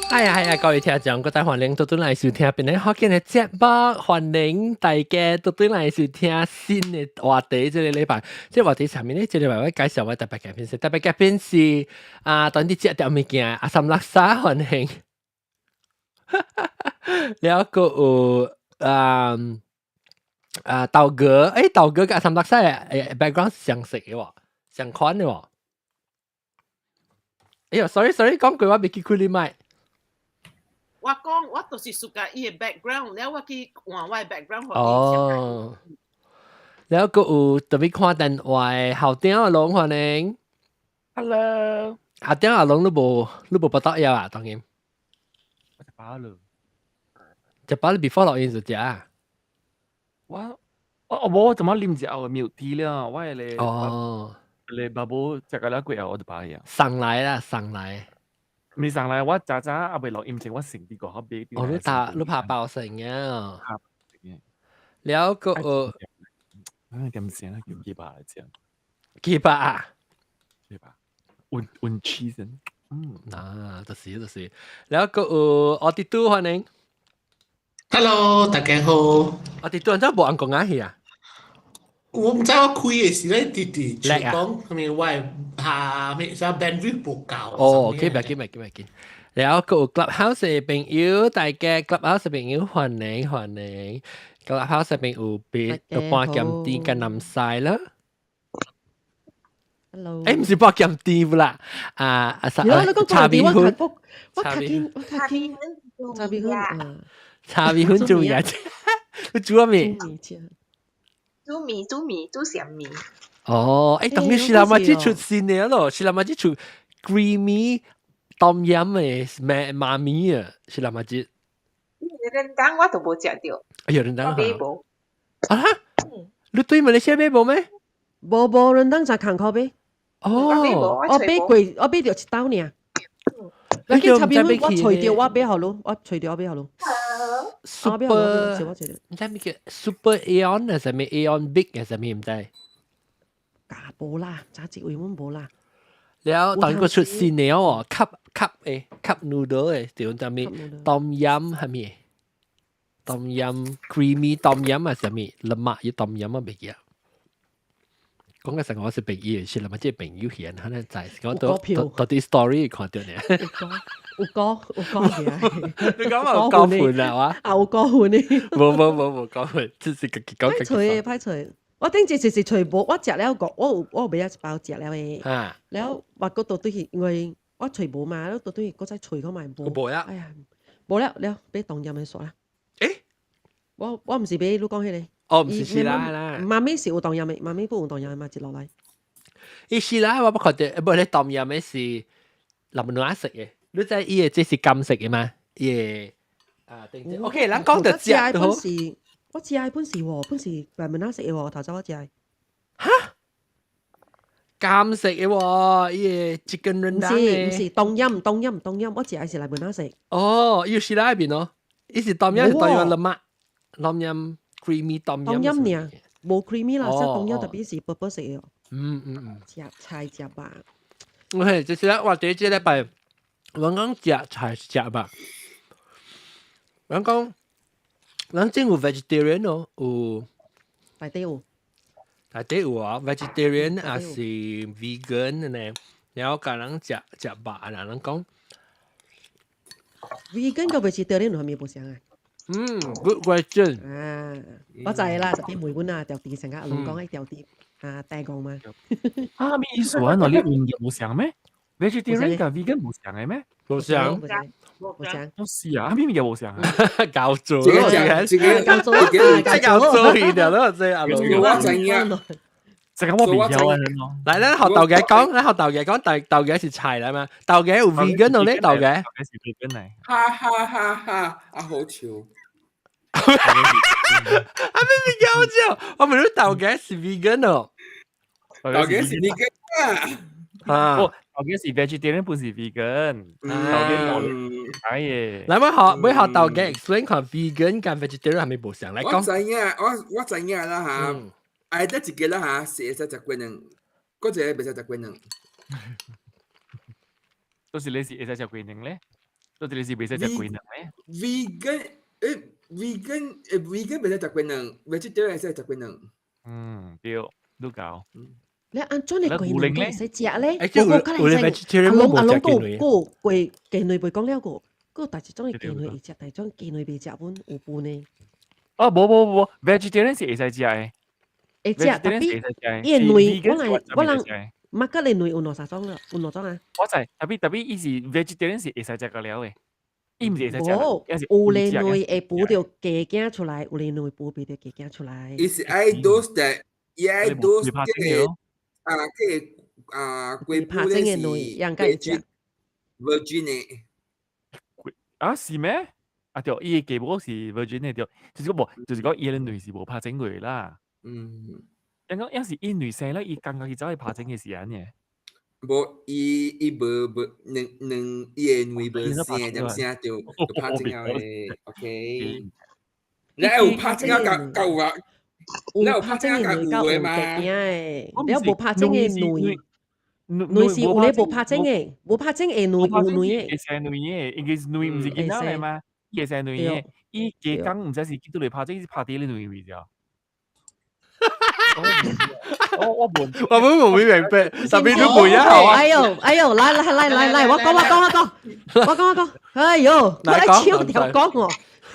係啊係啊，各位聽眾，各位歡迎倒轉來收聽本日福建的節目，歡迎大家倒轉來收聽新的話題。這個禮拜，這個話題上面呢，這個禮拜我介紹我特別嘉賓是特別嘉賓是啊，當地食著物件阿三垃圾歡迎，了閣有啊啊豆哥，豆哥佮阿三垃圾的 background 是相似的喎，相款的喎。哎喲，sorry sorry，講句話袂記開你麥。我講我就是 suka 伊的 background，了我去換我的 background 予伊。哦，了閣有特別看電話的校長阿龍歡迎。 Hello。校長阿龍你無報道藥啊？當然。我食飽了。食飽你 before 錄音就食啊？我無怎麼啉一後 milk tea 了，我係咧。哦。咧爸母食個了過後我就飽去啊。送來啦，送來。未送來，我早早還未錄音前，我先佇外口買。哦，你拍包成啊？了閣有。啊，點先啊？叫雞巴來食。雞巴啊？雞巴。溫溫 cheese。嗯，啊，就是就是。了閣有奧迪都歡迎。 Hello，大家好。奧迪都按怎無按講啊去啊？我毋知我開的時咧，直直就講啥物我的下面啥 bandwidth 無夠。哦，OK，袂緊袂緊袂緊。然後閣有 Clubhouse 的朋友，大家 Clubhouse 的朋友歡迎歡迎。Clubhouse 的朋友別有半鹹甜佮南西啦。 Hello。毋是半鹹甜啦，啊啊啥？茶米粉，我較緊，我較緊，茶米粉啊。茶米粉煮嘢，你煮咩？煮麵煮麵煮啥麵？哦，當然是啦嘛，這出新的咯，是啦嘛，這出 creamy 冬陰的咩媽咪啊，是啦嘛這。 Rendang 我都無食著。哎呀，rendang 我買無。啊？你對馬來西亞買無咩？無無 rendang 就艱苦買。哦，我買過，我買著一兜爾。你去茶米粉，我揣著我買予你，我揣著我買予你。 Super，毋知咩叫 Super Aeon 啊？啥物 Aeon Big 啊？啥物毋知？假無啦，早一位阮無啦。了當個出新的哦，cup cup 的 cup noodle 的，就啥物冬陰係咪？冬陰 creamy 冬陰啊？啥物 lemak 伊冬陰啊？袂記。講個實我是朋友，是啦嘛，這朋友顯可能在講到到啲 story 看到呢。有講有講嘅，你講有講盤啊？哇！啊有講盤呢？無無無無講盤，只是家己講。歹揣歹揣，我頂次是揣無，我食了個，我有買一包食了的。了我閣倒轉去，因為我揣無嘛，了倒轉去閣再揣看覓無。無啊！哎呀，無了了，買冬陰的煞啦。我毋是買你講彼個。哦，毋是是啦啦。媽咪是有冬陰的，媽咪不有冬陰的嘛，一落來。伊是啦，我不確定，無咧冬陰的是林暖色的，你知伊的這是金色的嗎？伊的啊，對對。OK，咱講到食本是，我食的本是喎，本是白門色的喎，頭早我食的。哈？金色的喎，伊的 chicken rendang。毋是毋是冬陰冬陰冬陰，我食的是來門色。哦，伊是哪邊咯？伊是冬陰是冬陰 lemak，冬陰。creamy 冬冬陰爾，無 creamy 啦，即冬陰特別是薄薄色的。食菜食吧。 OK，就是咧，我第這禮拜我講食菜食吧。我講，咱真有 vegetarian 哦，有。大底有。大底有啊，vegetarian 還是 vegan 呢？然後教人食食肉啊，人講。 vegan 佮 vegetarian 有啥物無相啊？嗯，good question。啊，我知啦，特別問阮啊，調甜成個阿龍講愛調甜啊，大講嘛。啊，咩意思啊？那你運無相咩？vegetarian 佮 vegan 無相的咩？無相，無相。我是啊，咩物件無相啊？搞做，這個這個搞做，搞做一點咯，這阿龍。我知影。這個我未曉啊。來，咱學豆家講，咱學豆家講，豆豆家是菜來嘛？豆家有 vegan 哦，咧豆家。豆家是 vegan 嚟。哈哈哈哈！啊，好笑。啊，咩物件好笑？我問你豆家是 vegan 哦。豆家是 vegan 啊。啊。豆家是 vegetarian，不是 vegan。豆家冇哎耶。來，我學，我學豆家 explain 看 vegan 佮 vegetarian 係咪無相來講。我知影，我知影啦嚇。愛得一個啦嚇，是會使食雞卵，閣一個袂使食雞卵。到時你是會使食雞卵咧？都這裡是袂使食雞卵咩？Vegan 誒，vegan 誒，vegan 袂使食雞卵，vegetarian 會使食雞卵。嗯，對，都夠。你按怎的雞卵會使食咧？我我 vegetarian 阿龍阿龍個個雞雞卵袂講了個，個大一種的雞卵會食，大種雞卵袂食本有分呢。哦，無無無，vegetarian 是會使食的。會食，特別伊的卵，我來我人馬格的卵有兩三種了，有兩種啊。我知，特別特別伊是 vegetarian 是會使食個了的，伊毋是會使食。無，有的卵會孵著雞囝出來，有的卵孵袂著雞囝出來。伊是愛 dose 的，伊愛 dose 這個啊，這個啊，雞孵的是 virgin 的。啊，是咩？啊對，伊的雞母是 virgin 的對，就是講無，就是講伊的卵是無拍精過啦。嗯。因講抑是伊卵生了，伊感覺伊走去拍精的時間呢？無，伊伊無無兩兩伊的卵無生，點生就就拍精了的。OK。你有拍精啊？夠夠啊！你有拍精啊？夠有的嘛？你有無拍精的卵？卵是有咧無拍精的，無拍精會卵有卵的。會生卵的，應該是卵毋是囡仔來嘛？伊會生卵的，伊雞公毋知是幾多來拍精，是拍佇咧卵位著。我我問，我本無明白，特別都唔一樣。哎呦哎呦，來來來來來，我講我講我講，我講我講，哎呦，我來搶條講哦。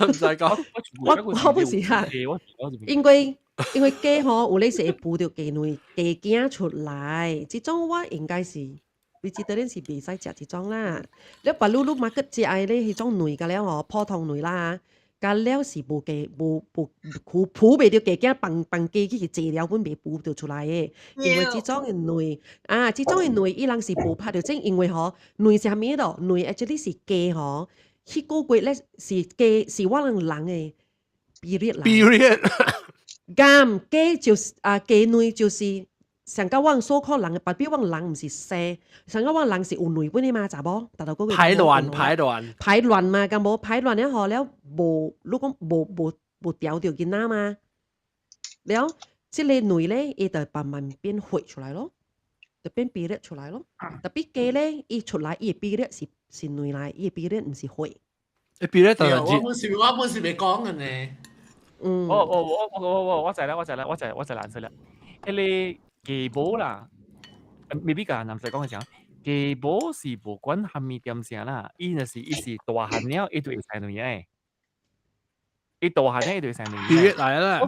唔使講，我我不是哈，因為因為雞吼有咧是會孵著雞卵雞囝出來，這種我應該是，你知道恁是袂使食這種啦。你別擼擼嘛，閣食的咧彼種卵甲了吼，普通卵啦。甲了是無雞無無孵孵袂著雞囝，放放雞去濟了本袂孵著出來的。因為這種的卵啊，這種的卵伊人是無拍著精，因為吼卵是啥物咯？卵 actually 是雞吼，彼個月咧是雞是我人人的 period 來。 period。咁雞就是啊，雞卵就是上甲我所可人，代表我人毋是生，上甲我人是有卵本的嘛，查無？逐逐個月排卵排卵排卵嘛，敢無排卵了後了無，你講無無無調著囡仔嘛？了，這個卵咧，伊就慢慢變血出來咯，就變 period 出來咯。特別雞咧，伊出來伊的 period 是是卵來，伊的 period 毋是血。欸，period 就我本是我本是未講嘅呢。嗯。我我我我我我知啦，我知啦，我知我知難說啦。彼個雞母啦，maybe 甲男仔講嘅時候，雞母是無管蝦米點聲啦，伊若是伊是大漢了，伊就會生卵的。伊大漢了，伊就會生卵。 period 來啦。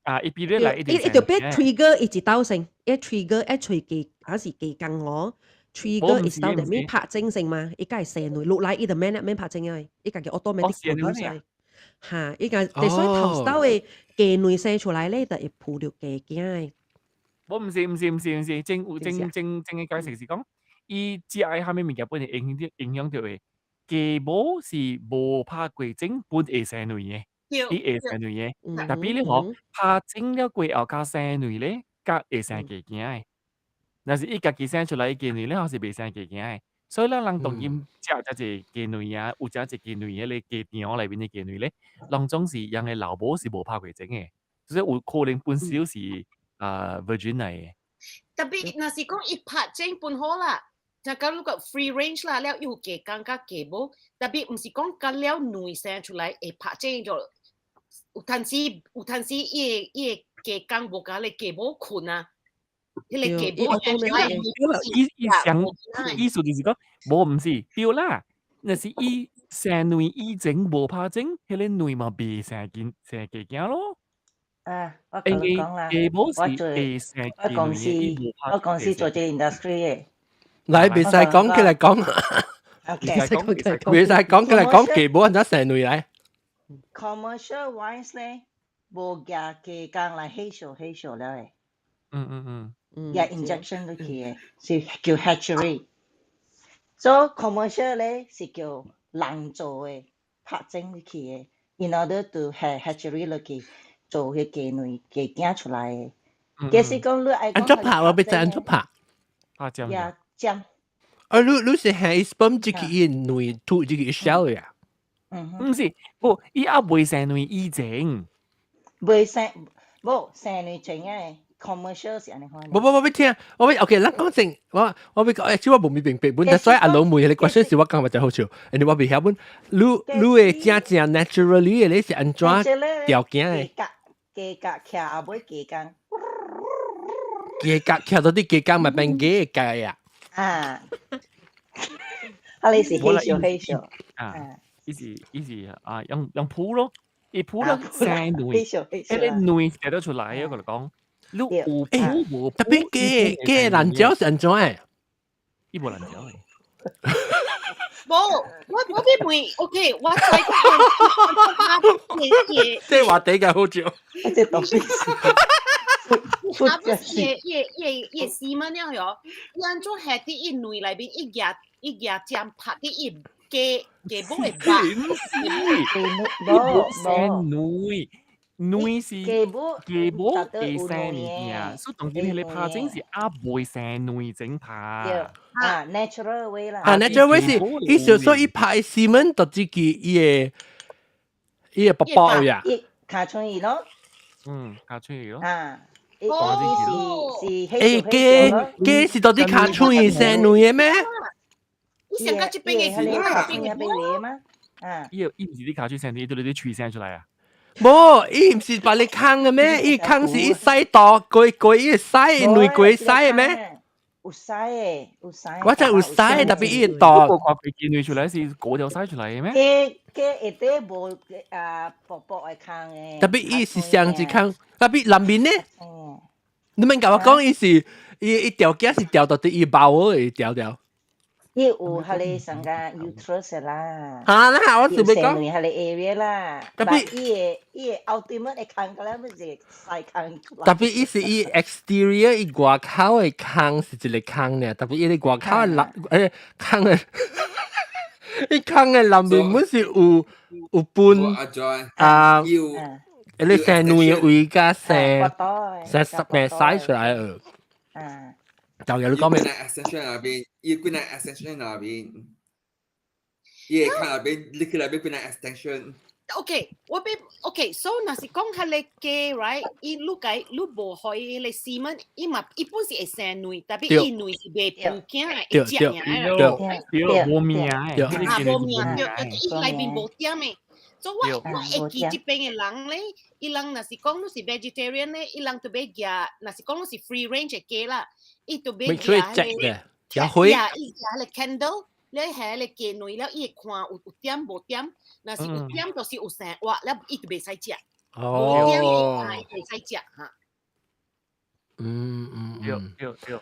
啊，伊 period 來，伊伊伊就變 trigger 伊一道性，伊 trigger 一隨雞還是雞公哦，trigger 伊一道裡面拍精性嘛，伊才會生卵落來，伊就免免拍精的，伊家己 automatic produce。嚇，伊家所以頭道的雞卵生出來咧，就會孵著雞囝的。無毋是毋是毋是毋是，正正正正嘅解釋是講，伊食的蝦米物件本會影響著影響著的。雞母是無拍過精，本會生卵的，伊會生卵的。特別你吼拍精了過後較生卵咧，較會生雞囝的。若是伊家己生出來的雞卵咧，吼是袂生雞囝的。所以咱人當今食遮濟雞卵啊，有遮濟雞卵彼個雞場內面的雞卵咧，攏總是人的老母是無拍過精的，所以有可能本身是啊 virgin 來的。特別若是講伊拍精本好啦，就講如果 free range 啦，了有雞公佮雞母，特別毋是講佮了卵生出來會拍精就有陣時有陣時伊個伊個雞公無佮咧雞母睏啊。彼個雞母伊伊想意思就是講，無毋是對啦，若是伊生卵以前無拍精，彼個卵嘛袂生囡生雞囝咯。啊，我共你講啦，我做我公司我公司做這個 industry 的。來，袂使講起來講，袂使講起來講雞母按怎生卵來。 Commercial wise 咧，無夾雞公來起數起數了的。夾 injection 落去的，是叫 hatchery。So commercial 咧是叫人做的，拍精落去的，in order to have hatchery 落去做彼雞卵雞囝出來的。其實講你愛按怎拍我欲知按怎拍？拍針。呀，針。啊，你你是係 sperm 這個伊卵吐這個 shell 呀？嗯。毋是，無伊猶未生卵以前。未生，無生卵前的。commercial 是按呢款。無無無，欲聽，我欲 OK，咱講正，我欲講，欸，我無咪明白，本，所以阿老問彼個 question 是我感覺真好笑，因為我袂曉本，你你會正正 naturally 的，你是按怎條件的？雞角徛後尾雞公。雞角徛到啲雞公咪變雞的雞啊！啊，啊你是彼小彼小啊，伊是啊，用鋪咯，伊鋪咯生卵，彼个卵生得出來，我共你講，你有鋪無？特別雞雞爛蕉是按怎的？伊無爛蕉的。無，我欲問，OK，我知講，這話題較好笑。這東西。啊，不是伊個絲蚊了喲，伊按怎下佇伊卵內面，伊舉伊舉針拍佇伊雞雞母的肉。無生卵，卵是雞母雞母會生物件，所以當今彼个拍種是猶未生卵前拍。啊，natural way 啦。啊，natural way 是，伊就說伊拍 semen 就自己伊個寶寶呀。伊尻喙伊咯。嗯，尻喙伊咯。啊。哦，是欸，雞雞是到底尻喙生卵的咩？你上個這邊的是那邊的嗎？啊，伊伊毋是你尻喙生，伊對你啲喙生出來啊？無，伊毋是把你空的咩？伊空是伊洗刀，過過伊會洗，卵過洗的咩？有洗的，有洗。我知有洗，特別伊會刀。我看佢見卵出來是嗰條洗出來的咩？雞雞下底無啊薄薄的空的。特別伊是上一空，特別內面呢？你免共我講，伊是伊伊條頸是掉到佇伊包的條條。伊有彼个上個 uterus 啦。啊，那我是欲講。彼個 area 啦。特別伊個伊個後對面會空個咧，不是洗空。特別伊是伊 exterior 伊外口的空是一個空呢，特別伊個外口的內空的，伊空的內面本是有分啊，你生卵的位佮生生濕嘅洗出來的。啊。就有你講咩？extension 那邊，伊幾個 extension 那邊，伊會看那邊，你去那邊幾個 extension。 OK，我欲 OK，so 若是講彼个雞，right？伊你解你無予伊彼个 semen，伊嘛伊本是會生卵，特別伊卵是袂孵囝的，會食爾的。對，無命的。啊，無命對，伊內面無點的。所以我會記這邊的人咧，伊人若是講你是 vegetarian 咧，伊人就欲舉，若是講你是 free range 的雞啦，伊就欲舉彼个，也會，伊舉彼个 candle，你下彼个雞卵了，伊會看有點無點，若是有點就是有生活，了伊就袂使食。哦，無點伊袂使食哈。嗯。對對對。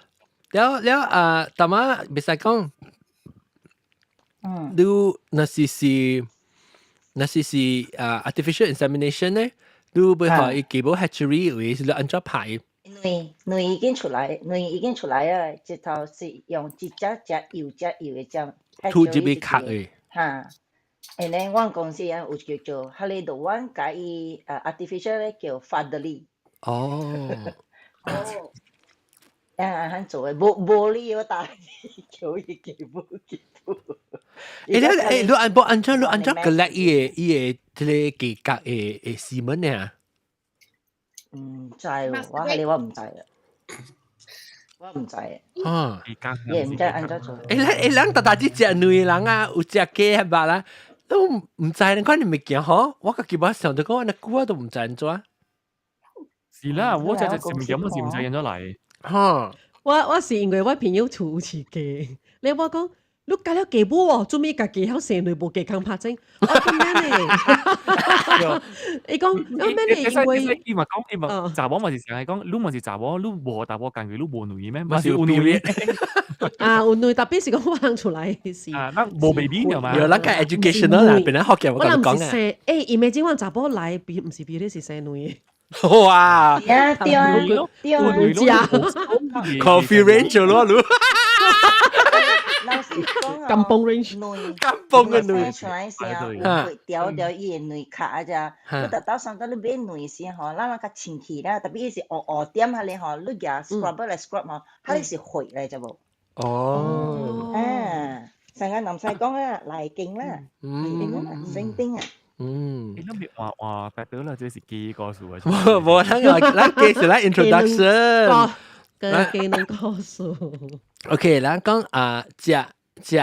了了啊，大媽袂使講，你若是啊 artificial insemination 咧，你欲予伊雞母 hatchery 位是你按怎排？卵卵已經出來，卵已經出來啊！直頭是用一隻隻幼隻幼的針，吐入去殼的。哈，and then 阮公司啊有叫做，彼个就阮共伊artificial 咧叫 fatherly。哦。哦。啊，按做的，無無理由打叫伊雞母雞母。欸，你欸，你按無按怎你按怎 collect 伊個這個雞殼的 semen 呢？毋知喎，我彼个我毋知啊，我毋知啊。也毋知按怎做。欸，咱欸，咱逐逐只食卵的人啊，有食雞肉啦，都毋知你款物件吼。我家己無想著講，按呢久我都毋知按怎。是啦，我食食物件我是毋知按怎來。哈，我是因為我朋友厝有飼雞，你我講。你教了雞母哦，做咩家己曉生卵無雞空拍精？我講咩呢？伊講我咩呢？因為伊嘛講，伊嘛查某嘛是成日講，你嘛是查某，你無查某工具，你無卵咩？嘛是有卵啊，有卵，特別是講我生出來是啊，咱無 baby 了嘛？有咱個 educational 啦，變咱學嘅我共你講啊。欸，imagine 阮查某來，比毋是比你是生卵。哇！對啊對啊對啊，coffee range 咯，你。老實講金崩 range，金崩嘅卵出來時啊，有掉掉伊的卵殼啊咋？你特到上到你買卵時吼，咱人較清氣啦，特別伊是烏烏點彼个吼，你舉 scrubber 來 scrub 吼，彼个是血來咋無？哦。啊，成個唔使講啊，內經啦，內經啦，聖經啊。嗯。你諗住話話代表啦，這是幾個數啊？無無，咱個咱繼續來 introduction。個技能告訴。 OK，咱講啊，食食，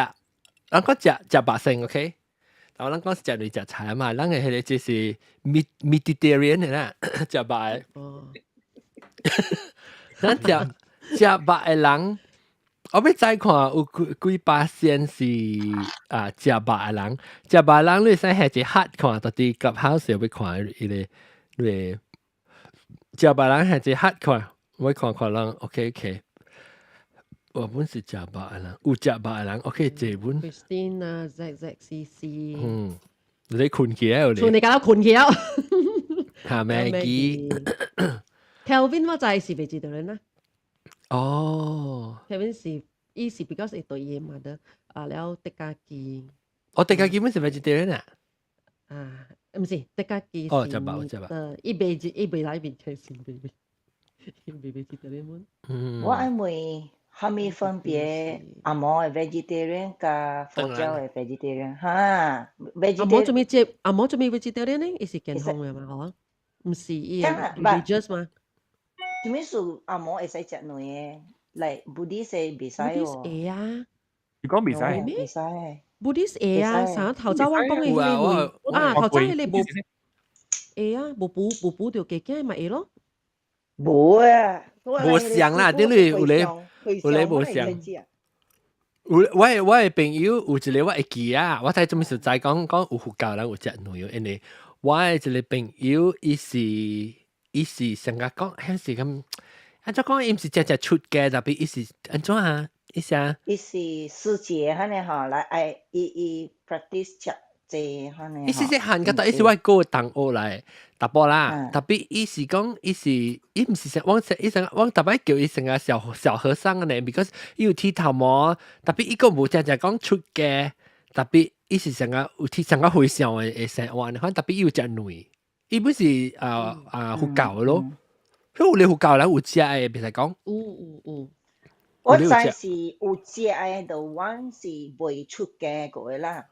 咱講食食肉先，OK。但我咱講食類食菜嘛，咱嘅彼個就是 meatitarian 的啦，食肉的。哦。咱食食肉的人，我欲再看有幾幾巴仙是啊食肉的人，食肉的人你會使下一 heart 看，到佇 Clubhouse 欲看伊個，你食肉人下一 heart 看，我看看人，OK OK。我本是食肉的人，有食肉的人，OK，這本。 Christine ZZCC。嗯，你困起來你你搞到困起來。嚇 Maggie。 Kelvin 我知是 vegetarian 啦。哦。 Kelvin 是伊是 because 伊對伊嘛的啊了迪加基。哦，迪加基本是 vegetarian 啊。啊，毋是迪加基。哦，食肉食肉。伊袂伊袂來面開心袂伊袂 vegetarian。嗯。我愛問。啥物分別紅毛的 vegetarian 佮佛教的 vegetarian 哈紅毛做咩接？紅毛做咩 vegetarian 呢？伊是健康的嘛？嗬，毋是伊 religious 嘛？做咩事紅毛會使食卵的？like Buddhist 袂使哦。會啊。你講袂使？袂使。 Buddhist 會啊，啥頭早我講的彼個啊，頭早彼個無會啊，無補無補著雞囝嘛會咯。無啊，無相啦，頂你有咧。有咧無相，有我的朋友有一個我會記啊，我睇做咩事在講講有佛教人有食卵，因為我的一個朋友伊是成日講，彼時咁，按怎講伊毋是正正出家，特別伊是按怎啊？伊啥？伊是師姐按呢吼，來愛伊伊 practice 食這按呢。伊細細漢個，伊是我個同學來，查埔啦。特別伊是講，伊是伊毋是成，我伊成我逐擺叫伊成個小小和尚呢，because 伊有剃頭毛，特別伊個無正正講出家，特別伊是成個有剃成個和尚的生活呢，反正特別伊有食卵，伊本是啊啊佛教的咯，彼有咧佛教人有食的，袂使講。有有有。我知是有食的，the one 是袂出家過的啦。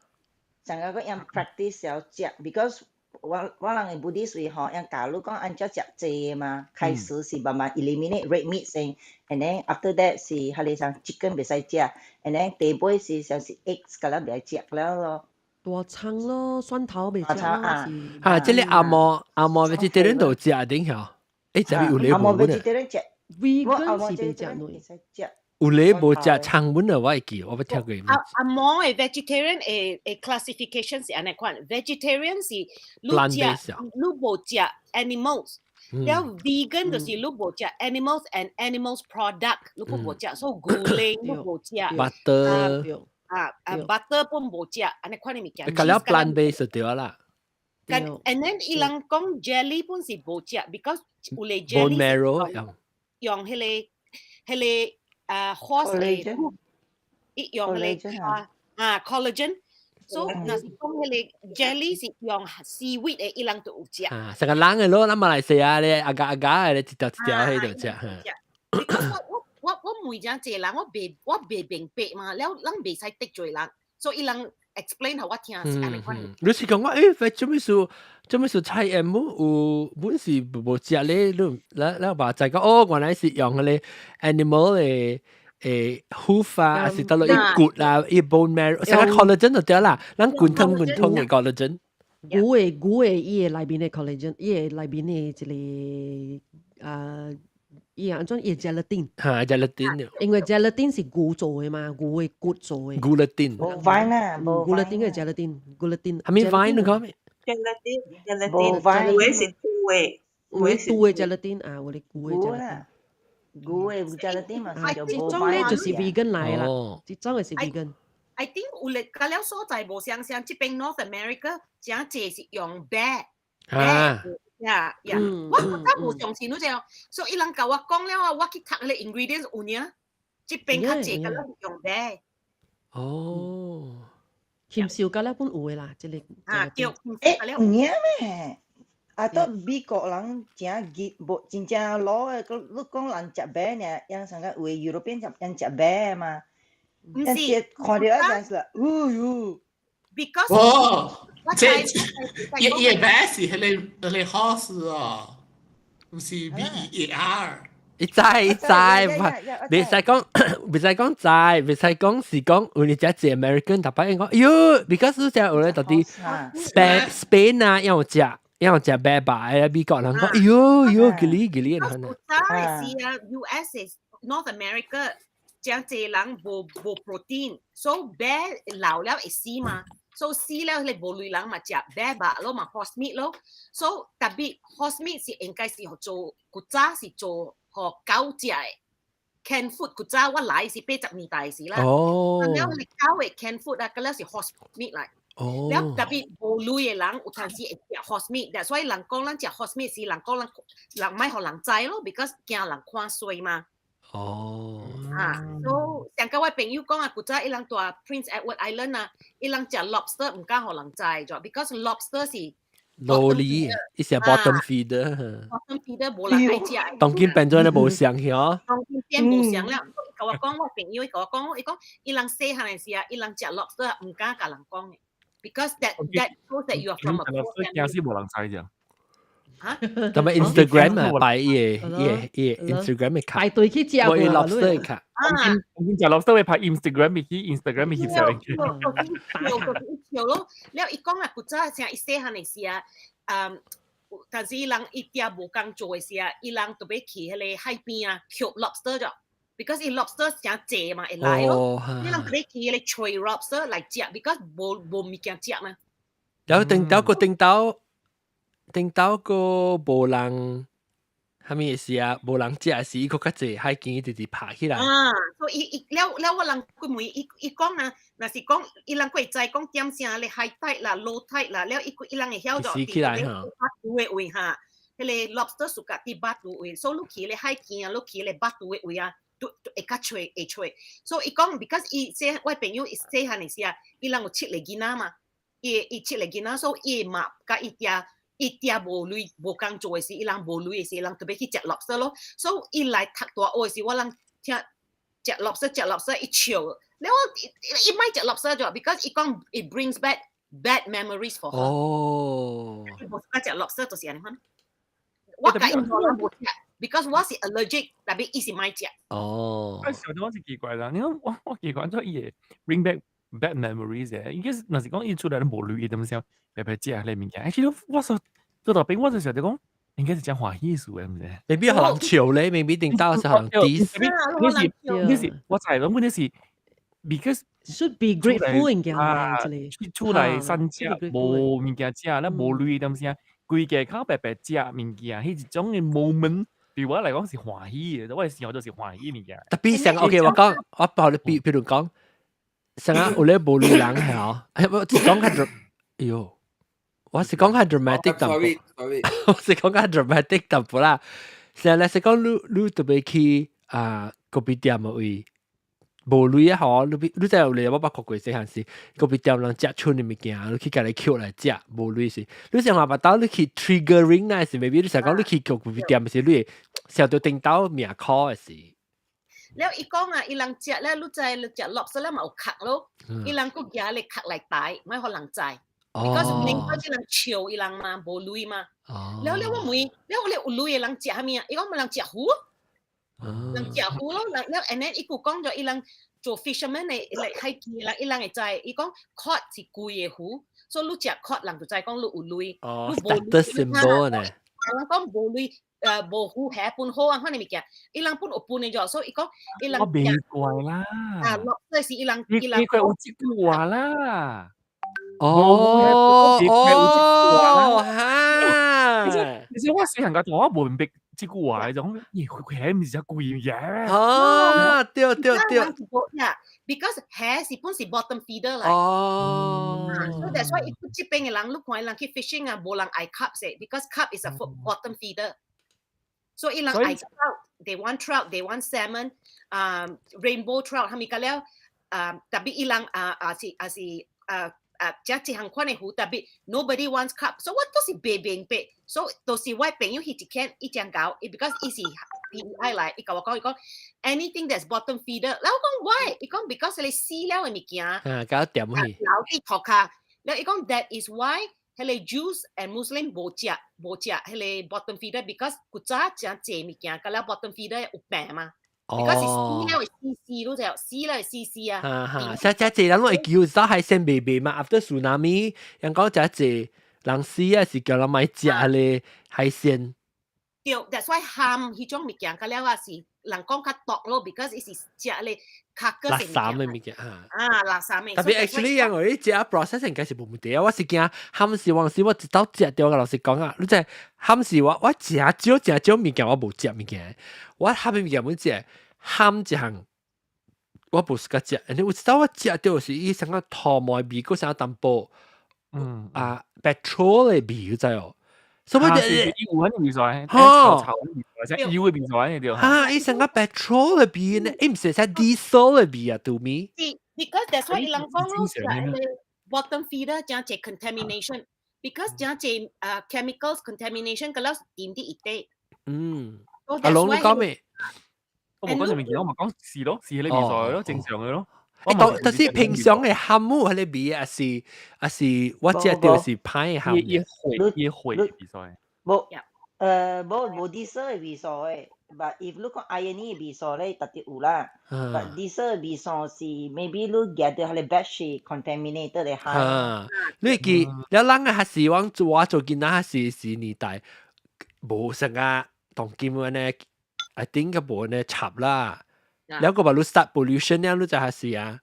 上個個用 practice 了食，because 我人的 Buddhist 位吼，用教你講按怎食濟嘛，開始是慢慢 eliminate red meat 先，and then after that 是彼個像 chicken 袂使食，and then 第尾是像是 eggs 甲咱袂食了咯。大腸咯，蒜頭袂食咯。啊，這個紅毛紅毛 vegetarian 都食頂曉，欸，這邊有咧無紅毛 vegetarian 食，vegan 是袂食卵。有咧無食腸粉的，我會記，我捌聽過。紅毛的 vegetarian 的 classification 是按呢款，vegetarian 是你食你無食 animals，了 vegan 就是你無食 animals and animals product，你不無食，所以牛奶你無食，butter 啊啊 butter 本無食，按呢款的物件。佮了 plant based 就對啦。 And then 伊人講 jelly 本是無食，because 有咧 jelly bone marrow 用彼個啊 horse 的，伊用彼個啊啊 collagen，so 若是講彼個 jelly 是用 seaweed 的，伊人就有食。啊，成個人的咯，咱馬來西亞咧，agar agar 的一條一條彼就食。 Because 我問誠濟人，我袂明白嘛，了人袂使得罪人，所以伊人 explain 予我聽是按呢款。你是講我欸，做咩事？做咩事菜 M 有本是無食咧？你咱咱嘛知講哦，原來是用彼個 animal 的hoof 啊，還是佗落伊骨啊，伊 bone marrow，成個 collagen 就對啦，咱滾湯滾湯的 collagen。牛的伊的內面的 collagen，伊的內面的一個啊，伊按怎伊 gelatin。哈，gelatin。因為 gelatin 是牛做的嘛，牛的骨做的。 gelatin。 Bovine 啊，gelatin 個 gelatin，gelatin。啥物 vine 你講咩？gelatin，gelatin，有的是豬的，有的豬的 gelatin 啊，有的牛的 gelatin。牛的 gelatin 嘛是叫這種咧就是 vegan 來啦，這種的是 vegan。 I think 有咧，佮了所在無相像，這邊 North America 誠濟是用 bear。啊。 Yeah yeah！我我無相信你知哦，所以伊人共我講了啊，我去讀彼個 ingredients 有影，這邊較濟佮了用 bear。哦。禽獸佮了本有的啦，這個。啊對。欸，有影咩？啊，到美國人誠熱，無真正老的，閣你講人食 bear 爾，樣上個有的 European 食人食 bear 嘛。毋是，看著啊，真是，喲喲。 Because 這伊伊個是彼個 horse 哦，毋是 BEAR。伊知伊知，袂使講，袂使講知，袂使講是講有你只隻 American 特擺講，喲，because 你只有咧到底 Spain 啊，有食有食白白美國人講，喲喲，吉哩吉哩。古早是啊，US is North America，真濟人無無 protein，so 白老了會死嘛。so 死了你無類人嘛食白肉咯嘛 horse meat 咯，so 特別 horse meat 是應該是做古早是做予狗食的 canned food，古早我來是80年代時啦。哦。了你狗的 canned food 啊，嗰了是 horse meat 來。哦。了特別無類的人有當時會食 horse meat，所以人講咱食 horse meat 是人講咱人莫予人知咯，because 驚人看衰嘛。哦。啊，so 上個我朋友講啊，古早伊人蹛 Prince Edward Island 啊，伊人食 lobster 毋敢予人知咗，because lobster 是老哩，伊是 bottom feeder。 bottom feeder 無人愛食。當今變做咧無相曉。當今變無相了。伊共我講，我朋友伊共我講，伊講伊人細漢的時啊，伊人食 lobster 毋敢共人講的，because that shows that you are from a poor family。驚死無人知啫。嚇？同埋 Instagram 啊，擺伊個伊個伊個 Instagram 的卡，排隊去食。我 lobster 的卡。啊！我食 lobster 會拍 Instagram 去 Instagram 翕相。笑咯，了伊講啊，古早像伊細漢的時啊，嗯，但是伊人伊爹無工做的時啊，伊人特別去彼个海邊啊，抾 lobster 咗，because 伊 lobster 誠濟嘛，會來咯。伊人特別去彼个揣 lobster 來食，because 無無物件食嘛。然後頂到個頂到頂到個無人，啥物事啊？無人食時，伊閣較濟海墘直直拍起來。啊，所以伊伊了了，我人佢問伊伊講啊，若是講伊人會知講點聲咧 high tide 啦、low tide 啦，了伊伊人會曉咗。死起來哈。巴肚的位哈，彼个 lobster 屬甲佇巴肚位，所以你去咧海墘啊，你去咧巴肚的位啊，都會較揣會揣。所以伊講，because 伊細我朋友伊細漢的時啊，伊人有七個囡仔嘛，伊伊七個囡仔，所以伊媽佮伊爹。伊爹無鐳無工做的時，伊人無鐳的時，伊人特別去食 lobster 咯。所以伊來讀大學的時，我人聽食 lobster 食 lobster 伊笑，了我伊莫食 lobster 就，because 伊講 it brings back bad memories for her。哦。伊無喜歡食 lobster 就是按呢款。我共伊講無食，because 我是 allergic，特別伊是莫食。哦。我想到我是奇怪啦，你講我我奇怪做伊會 bring back bad memories 嘅，應該是若是講伊出來都無鐳，點想白白食彼物件，其實我說做大兵，我就想著講應該是真歡喜事嘅，毋是？未必予人笑咧，未必頂到是予人 diss。你是你是我知，問題是 because should be grateful 應該啊，出來散食無物件食，咱無鐳點聲，規家口白白食物件，彼一種嘅 moment 對我來講是歡喜嘅，我的生活就是歡喜物件。特別像 OK，我講我包你比比如講，像啊有咧無鐳人係哦，我是講較，哎喲。我是講較 dramatic 淡薄，我是講較 dramatic 淡薄啦。成日是講你你特別去啊咖啡店嘅位，無鐳啊吼，你你知有咧我捌看過細漢時，咖啡店人食剩的物件，你去共你抾來食，無鐳是。你想話捌到你去 triggering 那是，maybe 你想講你去咖啡店時，你會想到頂到命苦的時。了伊講啊，伊人食咧，你知你食 lobster 咧嘛有殼咯，伊人閣舉咧殼來帶，莫予人知。because 明白這人笑伊人嘛，無鐳嘛。了了我問，了我有鐳的人食啥物啊？伊講人食魚，人食魚咯。了了，and then 伊閣講咗，伊人做 fisherman 的來海墘人，伊人會知，伊講 cod 是貴的魚，所以你食 cod 人就知講你有鐳。哦，status symbol 呢？人講無鐳，無魚蝦分好啊，款的物件，伊人本有分的咗，所以伊講伊人我袂怪啦。啊，落這是伊人伊人伊佢有這句話啦。哦哦哈！其實其實我細漢個我無明白這句話，就講咦，佢蝦毋是只貴嘢。啊，對對對。 Yeah，because 蝦是本是 bottom feeder 來。哦。 So that's why 這邊的人，你看伊人去 fishing 啊，無人愛 carp 嘅，because carp is a bottom feeder。所以伊人愛 trout，they want trout，they want salmon，啊 rainbow trout，係咪個了？啊，特別伊人啊啊是啊是啊。啊，這一項款的魚，特別 nobody wants carp，所以我都是袂明白，所以都是我朋友彼一間伊講到，because 伊是 PEI 來，伊共我講，伊講 anything that's bottom feeder，然後我講 why？伊講 because 你死了的物件，啊，較掂去，留佇塗跤，了伊講 that is why 彼个 Jews and Muslim 無食彼个 bottom feeder，because 古早誠濟物件，佮了 bottom feeder 有病嘛。because 是死了會死死，你知死了會死死啊。哈哈，誠誠濟人攏會叫走海鮮賣賣嘛，after tsunami，人講誠濟人死啊，是叫人莫食彼個海鮮。對，that's why 蚶彼種物件，佮了啊是人講較毒咯，because 伊是食咧較個垃圾的物件嚇。啊，垃圾的。 Tapi actually 因為你食 process 應該是無問題啊，我是驚蚶是往時我一道食著，老實講啊，你知蚶是我食少食少物件，我無食物件，我蝦米物件無食，蚶一項我無 suka 食，你有一道我食著是伊啥個塗毛味，閣啥淡薄，啊 petrol 的味，你知哦？所以伊有彼味素，臭臭味素，油的味素，對。哈，伊成個 petrol 的味呢，伊毋是啥 diesel 的味啊，to me。是，because that's why 伊人講咯，bottom feeder 誠濟 contamination，because 誠濟啊 chemicals contamination，佮了點啲一底。阿龍你講咩？我無講啥物件，我咪講是咯，是彼個味素咯，正常的咯。欸，但是平常的蚶母彼个味，抑是我食著是歹的蚶。伊會伊會味素。無，無 diesel 的味素的，but if 你講 iron 的味素咧，特別有啦。but diesel 的味素是 maybe 你夾著彼个 batch 是 contaminated 的海。哈，你記，了人啊，還是我做我做囡仔，還是是年代無啥個當今按呢，I think 個無按呢插啦。了個把你 start pollution 了，你就還是啊。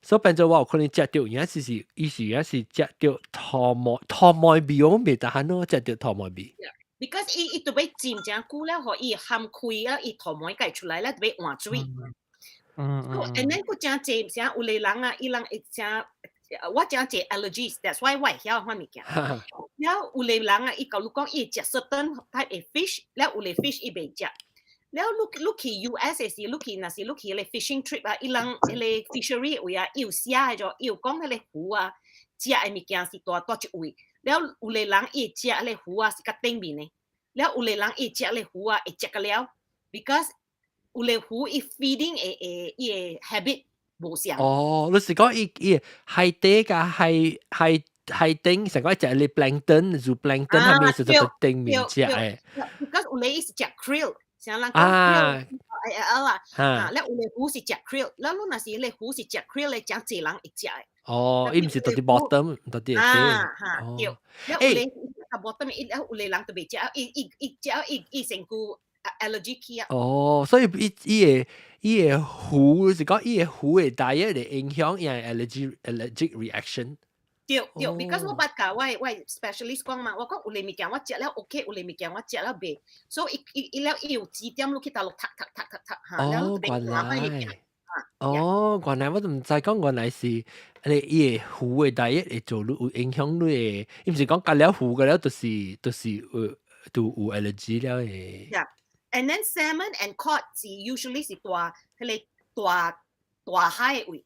所以變做我有可能食著，而是伊是也是食著塗毛塗毛味，我袂得閒咯，食著塗毛味。 Because 伊特別浸誠久了，予伊含開啊，伊塗毛會出來了，特別換水。And then 閣誠濟啥有个人啊，伊人會誠我誠濟 allergies，that's why 我會曉款物件。了有个人啊，伊共你講伊會食 certain type 的 fish，了有个 fish 伊袂食。了你去 US 的時，你去若是你去彼個 fishing trip 啊，伊人彼個 fishery 位啊，伊有寫的就，伊有講彼個魚啊，食的物件是佇佗一位。了有個人伊會食彼個魚啊是較頂面的，了有個人伊會食彼個魚啊會食個了，because 有個魚伊 feeding 的的伊的 habit 無相。哦，你是講伊海底佮海頂，成個食你 plankton，zooplankton 係咪是就頂面食的？Because 有個伊是食 krill。像人講 krill，哎啊啦，啊，了有个魚是食 krill，了你若是彼個魚是食 krill 咧，誠濟人會食的。哦，伊毋是佇佇 bottom，佇佇底。啊哈，對。了有个 bottom，伊了有個人就袂食，伊食伊身軀 allergy 去啊。哦，所以伊個魚是講伊個魚的 diet 會影響伊個 allergic reaction。對對，because 我捌共我 specialist 講嘛，我講有个物件我食了 OK，有个物件我食了袂，所以伊伊伊了伊有指點你去佗落讀讀讀讀讀嚇，哦，原來，哦，原來我都毋知講原來是你伊個魚的 diet 會做你有影響你的，伊毋是講食了魚個了就是有就有 allergy 了的。 Yeah, and then salmon and cod 是 usually 是大彼个大大海的位。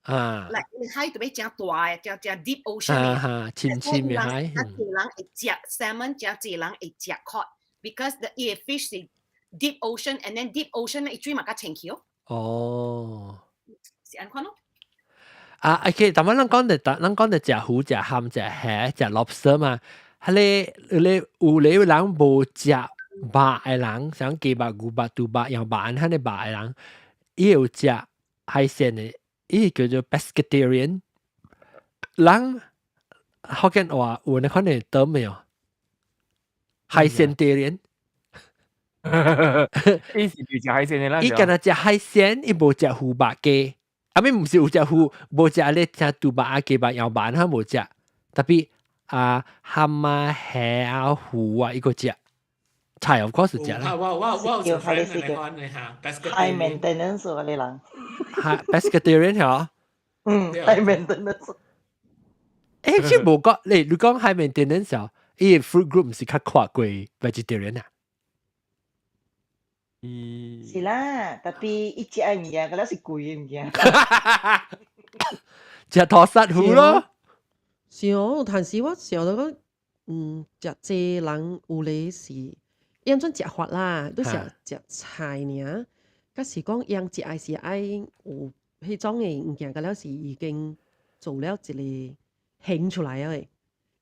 啊，來海特別誠大的，誠誠 deep ocean 的。啊哈，深深的海。誠濟人會食 salmon，誠濟人會食 cod，because the 伊的 fish 是 deep ocean，and then deep ocean 咧，伊水嘛較清氣哦。哦。是按款咯。啊，OK，但係咱講的食魚、食蚶、食蝦、食 lobster 嘛，彼个你有個人無食肉的人，像雞肉、牛肉、豬肉、羊肉，按彼個肉的人，伊有食海鮮的。伊叫做 pescatarian，人福建話有那款的 term 沒有？海鮮 tarian，伊是袂食海鮮的啦。伊干焦食海鮮，伊無食魚肉雞，啊咪毋是有食魚，無食咧食豬肉啊雞肉羊肉，他無食。Tapi 啊蚶啊蝦啊魚啊，伊閣食。菜 of course 食啦。我有 friend 係款的嚇，high maintenance 嗰啲人。係 pescatarian 係嗯，high maintenance。欸，這無講，你講 high maintenance 哦，伊個 food group 毋是較闊過 vegetarian 啊？是啦，tapi 伊食的物件，嗰了是貴的物件。食塗殺魚咯。是哦，但是我想到講，食這人有咧是，按怎食法啦，都是食菜爾，佮是講樣食的是愛有彼種的物件，佮了是已經做了一个形出來啊！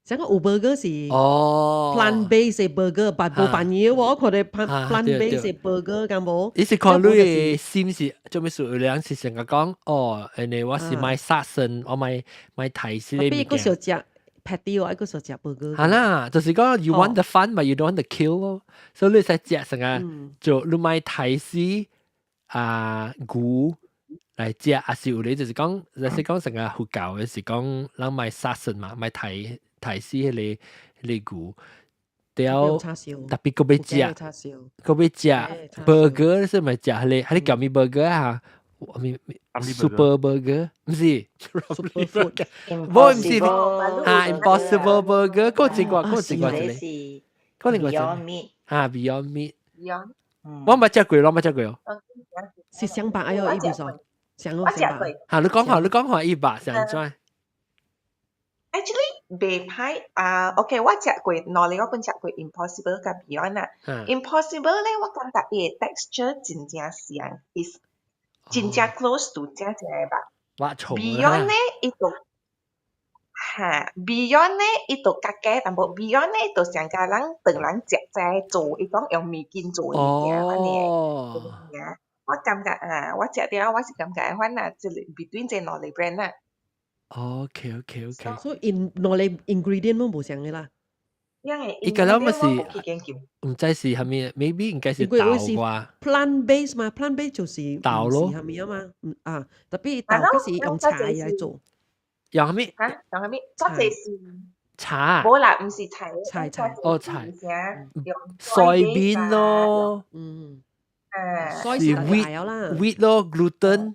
成個有 burger 是哦 plant based 的 burger，但無扮嘢喎，我看到 plant based 的 burger 敢無？伊是看你的心是做咩事？有人是成日講哦，因為我是買殺生，我買買提死特別的物件。閣想食 patty 喎，閣想食 burger。係啦，就是講 you want the fun but you don't want the kill 咯，所以你使食成個做你買提死啊牛來食，還是有咧就是講，就是講成個佛教的是講人買殺生嘛，買提提死彼個牛，了特別閣欲食，閣欲食 burger 是咪食彼個叫咩 burger 啊？咩 super burger 毋是 super food，無毋是啊 impossible burger，閣一個閣一個一個，閣另外一個啊 Beyond Meat，我毋捌食過，我毋捌食過哦。是雙白哎喲，伊袂說，雙我食過。嚇，你講下，你講下伊肉是按怎？ Actually 袂歹啊，OK，我食過兩个我本食過 Impossible 佮 Beyond 啦。Impossible 咧，我感覺伊的 texture 真正像，is 真正 close to 正正的肉。肉蟲 Beyond 咧，伊就哈，Beyond 咧，伊就較加淡薄。Beyond 咧，就像佮人當人食齋做，伊講用麵筋做的物件，按呢物件。我感覺啊，我食了我是感覺款啊，這個 between 這兩个 brand 啊。 OK。所以𪜶兩个 ingredient 攏無相的啦。伊個了咪是毋知是啥物，maybe 應該是豆啩。 plant base 嘛，plant base 就是豆咯。啥物啊嘛，啊，特別豆嗰是用茶來做。用啥物？嚇，用啥物？這是茶。無啦，毋是菜。菜菜。哦，菜。soybean 咯。啊。是 wheat 咯，gluten。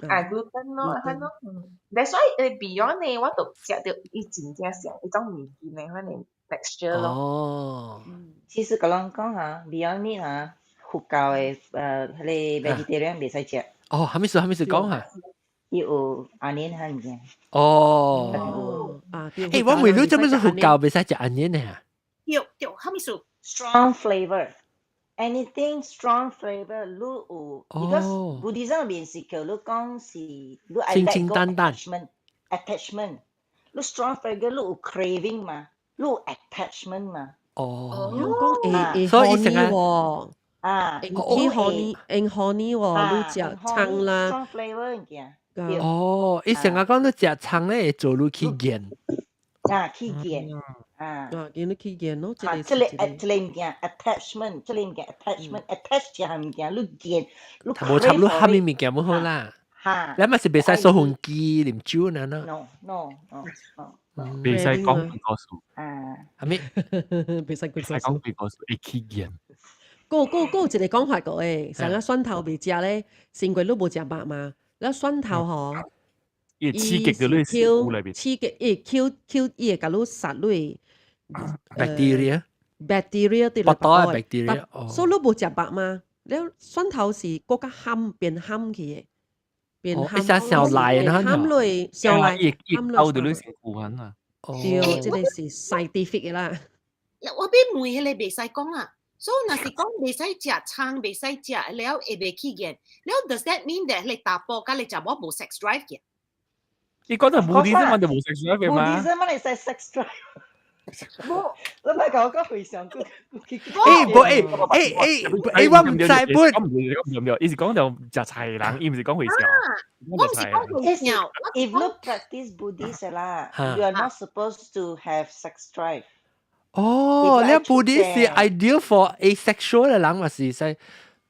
啊，gluten 咯，係咯，嗯。That's why 誒 Beyond 呢，我就食著伊真正像一種麵筋的款的 texture 咯。哦。其實佮人講嚇，Beyond Meat 嚇，佛教的彼个 vegetarian 袂使食。哦，啥物事啥物事講下？伊有 onion 喺物件。哦。啊，欸，我問你做咩事佛教袂使食 onion 呢？對對，啥物事？Strong flavor。Anything strong flavor，你有，because Buddhism 面是叫你講是，你愛清清淡淡 attachment，attachment，你 strong flavor 你有 craving 嘛，你有 attachment 嘛。哦。講會會所以成日喎，啊，會起 horny，會 horny 喎，你食蔥啦。 strong flavor 物件。哦，伊成日講你食蔥咧會做你起癮。啊，起癮。啊，啊，見你起癮咯，這個這個這個物件 attachment，這個物件 attachment，attach 一項物件，你見，你無插你蝦米物件冇好啦。哈，你咪是袂使掃風機、啉酒呢喏。 No no no no。袂使講幾個數。啊，係咪？袂使袂使講幾個數，會起癮。閣有一個講法個誒，上個蒜頭袂食咧，是因為你無食肉嘛。了蒜頭吼，伊刺激到你食物內面，刺激伊 kill kill 伊會共你殺你 bacteria bacteria 佇腹肚的 bacteria，所以你無食肉嘛？了蒜頭是閣較譀變譀去的，變譀。一下小來，譀落小來，伊伊勾到你身軀啊！對，這個是 scientific 的啦。我欲問彼个袂使講啊，所以若是講袂使食蔥，袂使食了會袂起癮，了 does that mean that 你查埔佮你查某無 sex drive 嘅？你講到 Buddhism 嘛就無 sex drive 嘅嘛？Buddhism 嘛會使 sex drive。無，你莫共我講非常久。欸，無欸欸欸欸，我毋知本。講唔對，講唔對，伊是講著食菜人，伊毋是講回教。我毋是講回教。 If you practice Buddhist 啦，you are not supposed to have sex drive。哦，你 Buddhist 是 ideal for asexual 的人嘛是使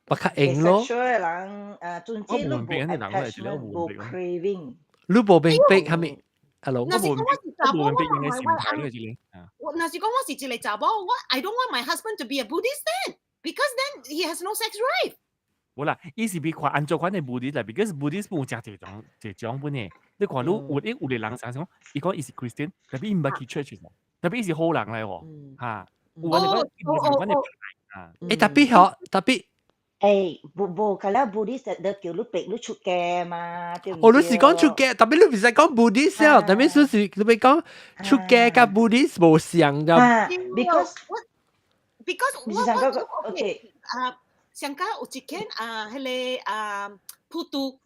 比較用咯。 asexual 的人，總之你無 attachment，無 craving。你無明白係咪？阿龍，若是講我是查某，我無明白心態呢這個。我若是講我是一個查某，我 I don't want my husband to be a Buddhist then, because then he has no sex drive。無啦，伊是比看按怎款的 Buddhist 啦，because Buddhist 無誠濟種濟種本的。你看你有一有個人想講，伊講伊是 Christian，特別伊毋捌去 church，特別伊是好人來喎，嚇。有安尼講，伊無款的派啊。欸，特別好，特別。欸，無無，較了 Buddhist 就叫你逼你出家嘛，對毋哦，你是講出家，特別你毋是講 Buddhist 啊，特別說是你欲講出家佮 Buddhist 無相的。 Because because 我 OK 啊，上加有一間啊，彼个啊，普渡，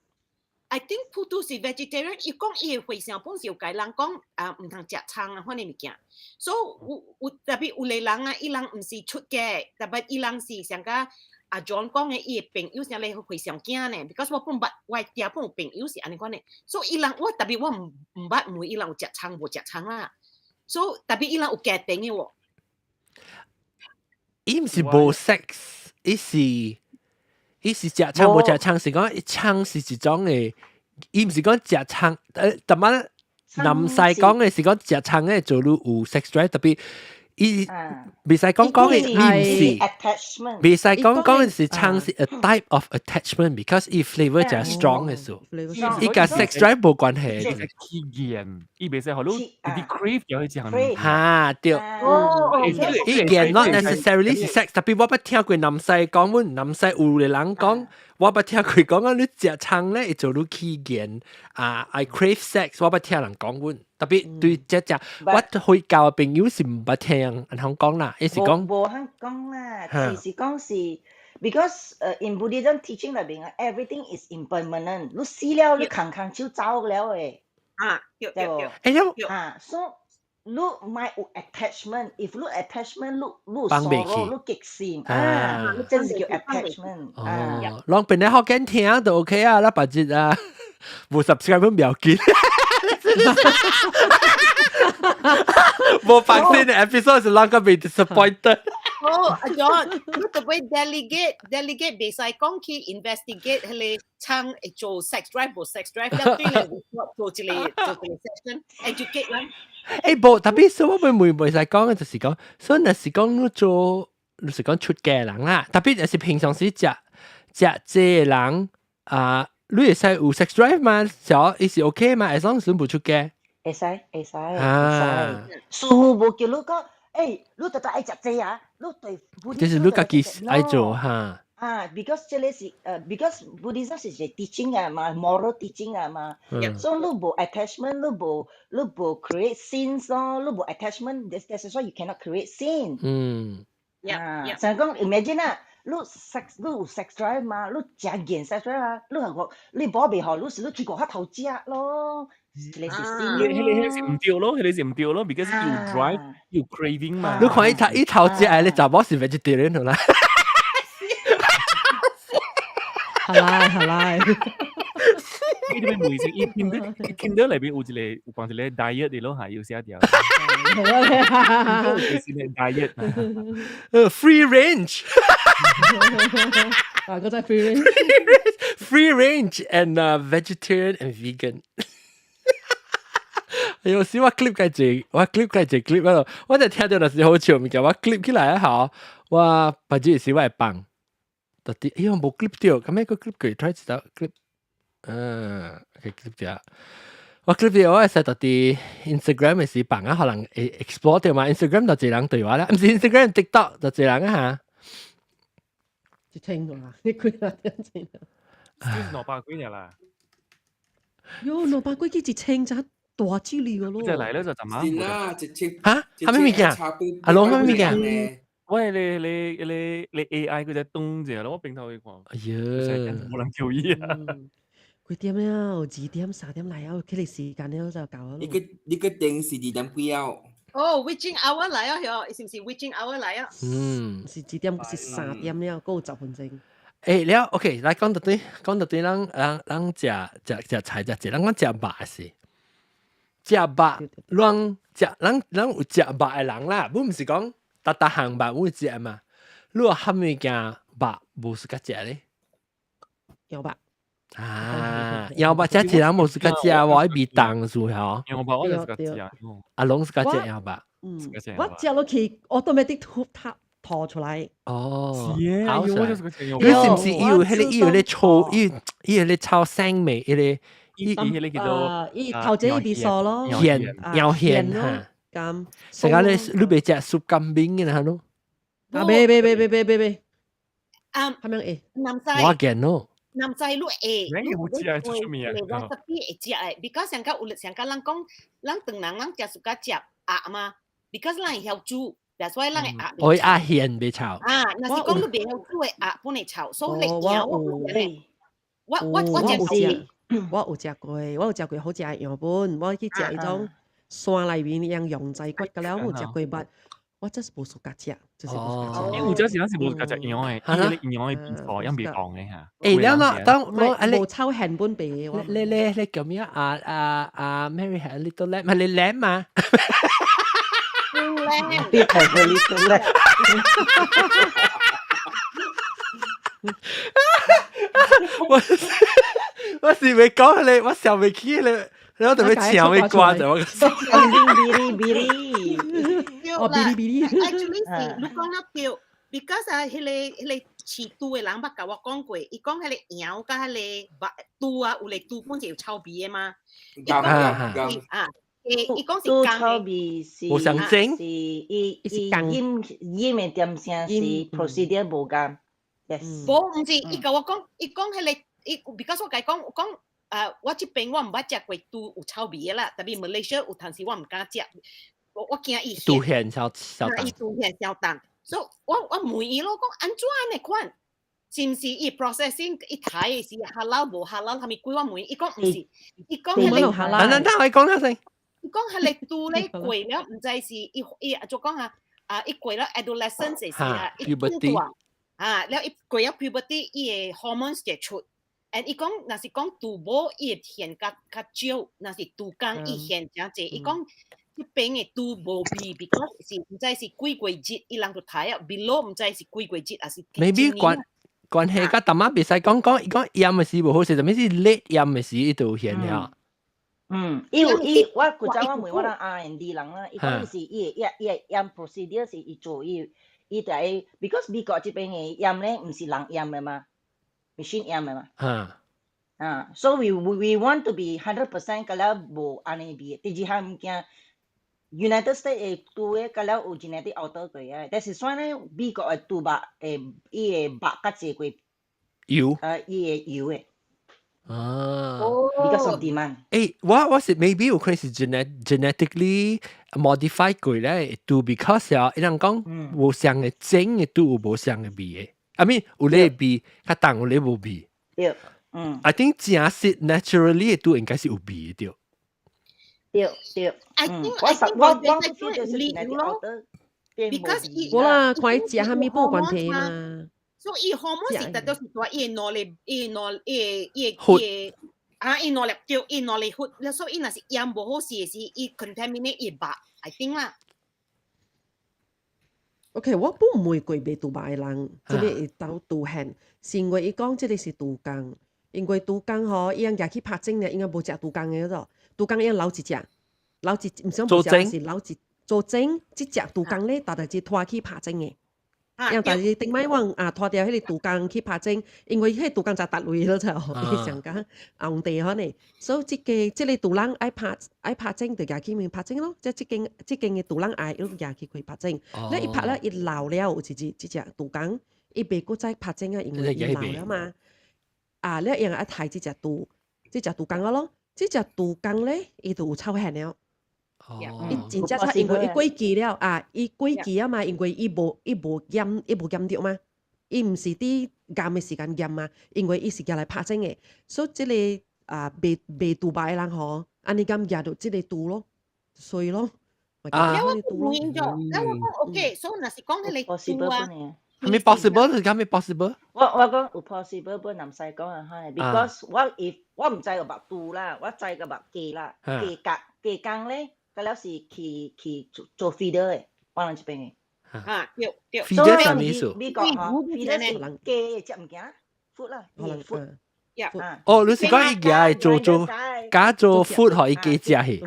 I think 普渡是 vegetarian，伊講伊的和尚本是有共人講啊，毋通食蔥啊，款的物件。所以有有特別有個人啊，伊人毋是出家，特別伊人是上甲阿 John 講的，伊的朋友啥咧和尚囝呢？because 我本捌我的嗲本有朋友是按呢款的，所以伊人我特別我毋捌問伊人有食蔥無食蔥啦。所以特別伊人有家庭的喎。伊毋是無 sex，伊是食蔥無食蔥，是講蔥是一種的，伊毋是講食蔥，逐擺南西講的是講食蔥的做你有 sex drive，特別伊袂使講講的，伊毋是 attachment，袂使講講的是蔥是 a type of attachment，because 伊 flavour 誠 strong 的數，伊佮 sex drive 無關係。起癮，伊袂使予你直 crave 著彼項物件。哈對，伊見 not necessarily 是 sex，特別我捌聽過南西講，阮南西有個人講，我捌聽過講啊，你食蔥咧會做你起癮啊，I crave sex，我捌聽人講阮，特別對這隻我回教的朋友是毋捌聽人按講啦，伊是講無按講啦，是講是 because in Buddhism teaching 內面啊，everything is impermanent，你死了你空空手走了的，啊，對對對，欸，啊，所以你莫有 attachment，if 你 attachment，你 sorrow，你激心啊，你真是叫 attachment。哦，攏變咧福建聽就 OK 啊，咱別日啊，無 subscribe 唔要緊。無放新的 episode 是啷個被 disappointed。哦，阿 John，你特別 delegate 袂使講去 investigate 彼個蔥會做 sex drive 無 sex drive，了對咧做一個 session educate 人。欸，無，特別是我會袂使講嘅，就是講，所以若是講你做，你是講出家人啦，特別是平常時食食這個人啊，你會使有 sex drive 嘛？小伊是 OK 嘛？as long as 你無出家。會使會使會使，師父無叫你講，欸，你特特愛食這啊，你對，就是你家己愛做哈。啊，because 這個是because Buddhism 是一個 teaching 啊嘛，moral teaching 啊嘛，所以你無 attachment，你無 create sins 咯，你無 attachment，that's why you cannot create sin。啊，像講 imagine 啊，你 sex 你有 sex drive 嘛，你誠嚴 sex drive 啊，你係個你無袂好，你是你去外口偷食咯。這個是 sin 彼個是毋對咯，彼個是毋對咯，because you drive you craving 嘛。你看伊頭食的，你查某是 vegetarian 啦。好啦好啦，伊哋每次伊聽到內邊有一個有講一個 diet 的咯，係有寫掉。是個 diet。 Free range。啊，嗰隻 free range。 Free range and vegetarian and vegan。有時我 clip 計隻，我 clip 計隻 clip 嗰度，我就聽到那時好笑物件，我 clip 起來嚇，我別日時我會放。到底哎呦無 clip 掉，咁樣個 clip 佢 try 一道 clip，佢 clip 掉。我 clip 掉，我會使到底 Instagram 嘅時放啊，可能會 explore 掉嘛。Instagram 就一人對話啦，毋是 Instagram TikTok 就一人啊嚇。一千個啦，你幾啊點錢啊？ 200幾爾啦。喲，200幾去一千就大距離個咯。即係嚟咧就怎啊？是啦，1000。嚇？啥物物件？阿龍啥物物件？喂，你 AI 佢隻動者咯，我平頭去看。哎呀，冇人叫伊啊！幾點了？2點3點來啊！佢哋時間了就搞你個電視2點幾啊？哦，witching hour 來啊，喲，是毋是 witching hour 來啊？嗯，是幾點？是3點了，夠10分鐘。欸，了，OK，來講到對，講到對，咱食食菜食這，咱講食肉是食肉，咱食咱有食肉的人啦，阮毋是講逐逐項肉阮食嘛。你有啥物件肉無 suka 食咧？羊肉。啊，羊肉食一人無 suka 食，我愛味重數吼。羊肉我就 suka 食。阿龍 suka 食羊肉。嗯，我食落去，automatic 吐吐出來。哦，好，我就 suka 食羊你是毋是伊有彼個伊有咧炒，伊有咧炒腥味，彼個伊彼個叫做伊頭前伊味素咯，芡羊芡哈。咁，成個你你袂食 sup kambing 嘅啦，喏。啊，袂袂袂袂袂袂袂。啊，係咪會？南西。我見咯。南西你會，你好食啊，出名啊。 recipe 會食的，because 上較有上較人講，咱唐人咱食 suka 食鴨嘛，because 咱會曉煮，that's why 咱的鴨。我鴨芡袂臭。啊，若是講你袂曉煮的鴨本會臭，所以你贏我我我我食。我有食過，我有食過好食的樣本，我去食彼種山內面用羊仔骨个了，我有食過，but 我真是無 suka 食，就是無 suka 食。伊有陣時咱是無 suka 食羊的，伊個羊的味素，樣袂講的嚇。欸，了咯，當我啊你無臭現本白的我。你你你叫咩啊啊啊 Mary had a little lamb，係你 lamb 嘛？ lamb。你係個 little lamb。我我是未講你，我想未起你，你我特別搶未關就我。嗶哩嗶哩。哦，嗶哩嗶哩。 Actually 是，你講得對，because 啊，彼個飼豬的人捌共我講過，伊講彼個羊佮彼個肉豬啊，有個豬本是有臭味的嘛。伊講是啊，欸，伊講是豬臭味是無相整，是伊伊醃醃的點聲是 procedure 無仝。Yes。無，毋是，伊共我講，伊講彼個，伊 because 我共伊講，講啊，我這邊我毋捌食過豬有臭味的啦，特別 Malaysia 有當時我毋敢食，我驚伊豬現臭臭伊豬現臭重，所以我我問伊咯，講按怎按呢款？是毋是伊 processing 伊刣的是 halal 無 halal，啥物鬼我問伊，伊講毋是，伊講彼個。等等等，我講下先。伊講彼個豬咧過了，毋知是伊伊就講啊啊，伊過了 adolescence 時啊，伊長大啊，了伊過了 puberty，伊的 hormones 就出。and 伊講，若是講豬母，伊會現較較少；若是豬公，伊現誠濟。伊講這邊的豬無味，because 是毋知是幾月日，伊人就刣啊，below 毋知是幾月日，抑是 maybe 關關係佮淡仔袂使講講，伊講醃的時無好食，啥物是 late 醃的時伊就有現了。嗯，伊有伊，我古早我問我人 R&D 人啦，伊講伊是伊的伊的醃 procedure 是伊做伊伊就愛，because 美國這邊的醃咧，毋是人醃的嘛，machine 醃的嘛。啊，so we want to be 100% 個了無按呢味。第二項物件，United States 的豬的個了有 genetic alter 過的，但是算咧美國的豬肉的伊的肉較濟過油，伊的油的。啊，because of demand。欸，我我是 maybe 有可能是 genetically modify 過咧，都 because 啊，伊人講無相的種的都有無相的味的，I mean 有咧味較重，有咧無味。對，嗯。 I think 正實 naturally 都應該是有味的對。對對。 I think 我 I think 我我我就是 genetic alter。 because 伊無啦，看伊食啥物無關係嘛。所以伊 hormone 是特都是大伊的腦力，伊的腦，伊的伊的伊的啊，伊腦力對，伊腦力血，所以伊若是醃無好勢的時，伊 contaminate 伊肉，I think 啦。 OK，我本問過賣豬肉的人，這個會當豬現，是因為伊講這個是豬公，因為豬公吼，伊樣舉去拍種咧，應該無食豬公的咯，豬公伊樣留一隻，留一，毋是無食，是留一做種，這隻豬公咧，逐逐日拖去拍種的。樣但是頂擺我啊拖著彼个豬公去拍種，因為彼個豬公就達位了就，伊上講紅地可能，所以這個這個豬人愛拍愛拍種，就舉去面拍種咯。即這間這間的豬人愛，伊舉去開拍種。你一拍了，伊老了，有一日這隻豬公，伊袂閣再拍種啊，因為伊老了嘛。啊，你用愛刣這隻豬，這隻豬公啊咯，這隻豬公咧，伊就有臭現了。伊真正臭，因為伊過期了啊！伊過期啊嘛，因為伊無伊無驗，伊無驗著嘛，伊毋是佇驗的時間驗嘛，因為伊是舉來拍種的，所以這個啊賣賣豬肉的人吼，按呢敢舉著這個豬咯，衰咯，啊，我問咗，我講 OK，所以若是講彼個豬啊，係咪 possible？是講咩 possible？我我講有 possible，本唔使講啊，because 我 if 我毋知個肉豬啦，我知個肉雞啦，雞角雞公咧。個了是去去做做 feeder 的，我人這邊的。啊，對對。 feeder 啥物意思？美國吼，feeder 是雞的食物件，food 啦，food。哦，你是講伊舉做做加做 food 予伊雞食去？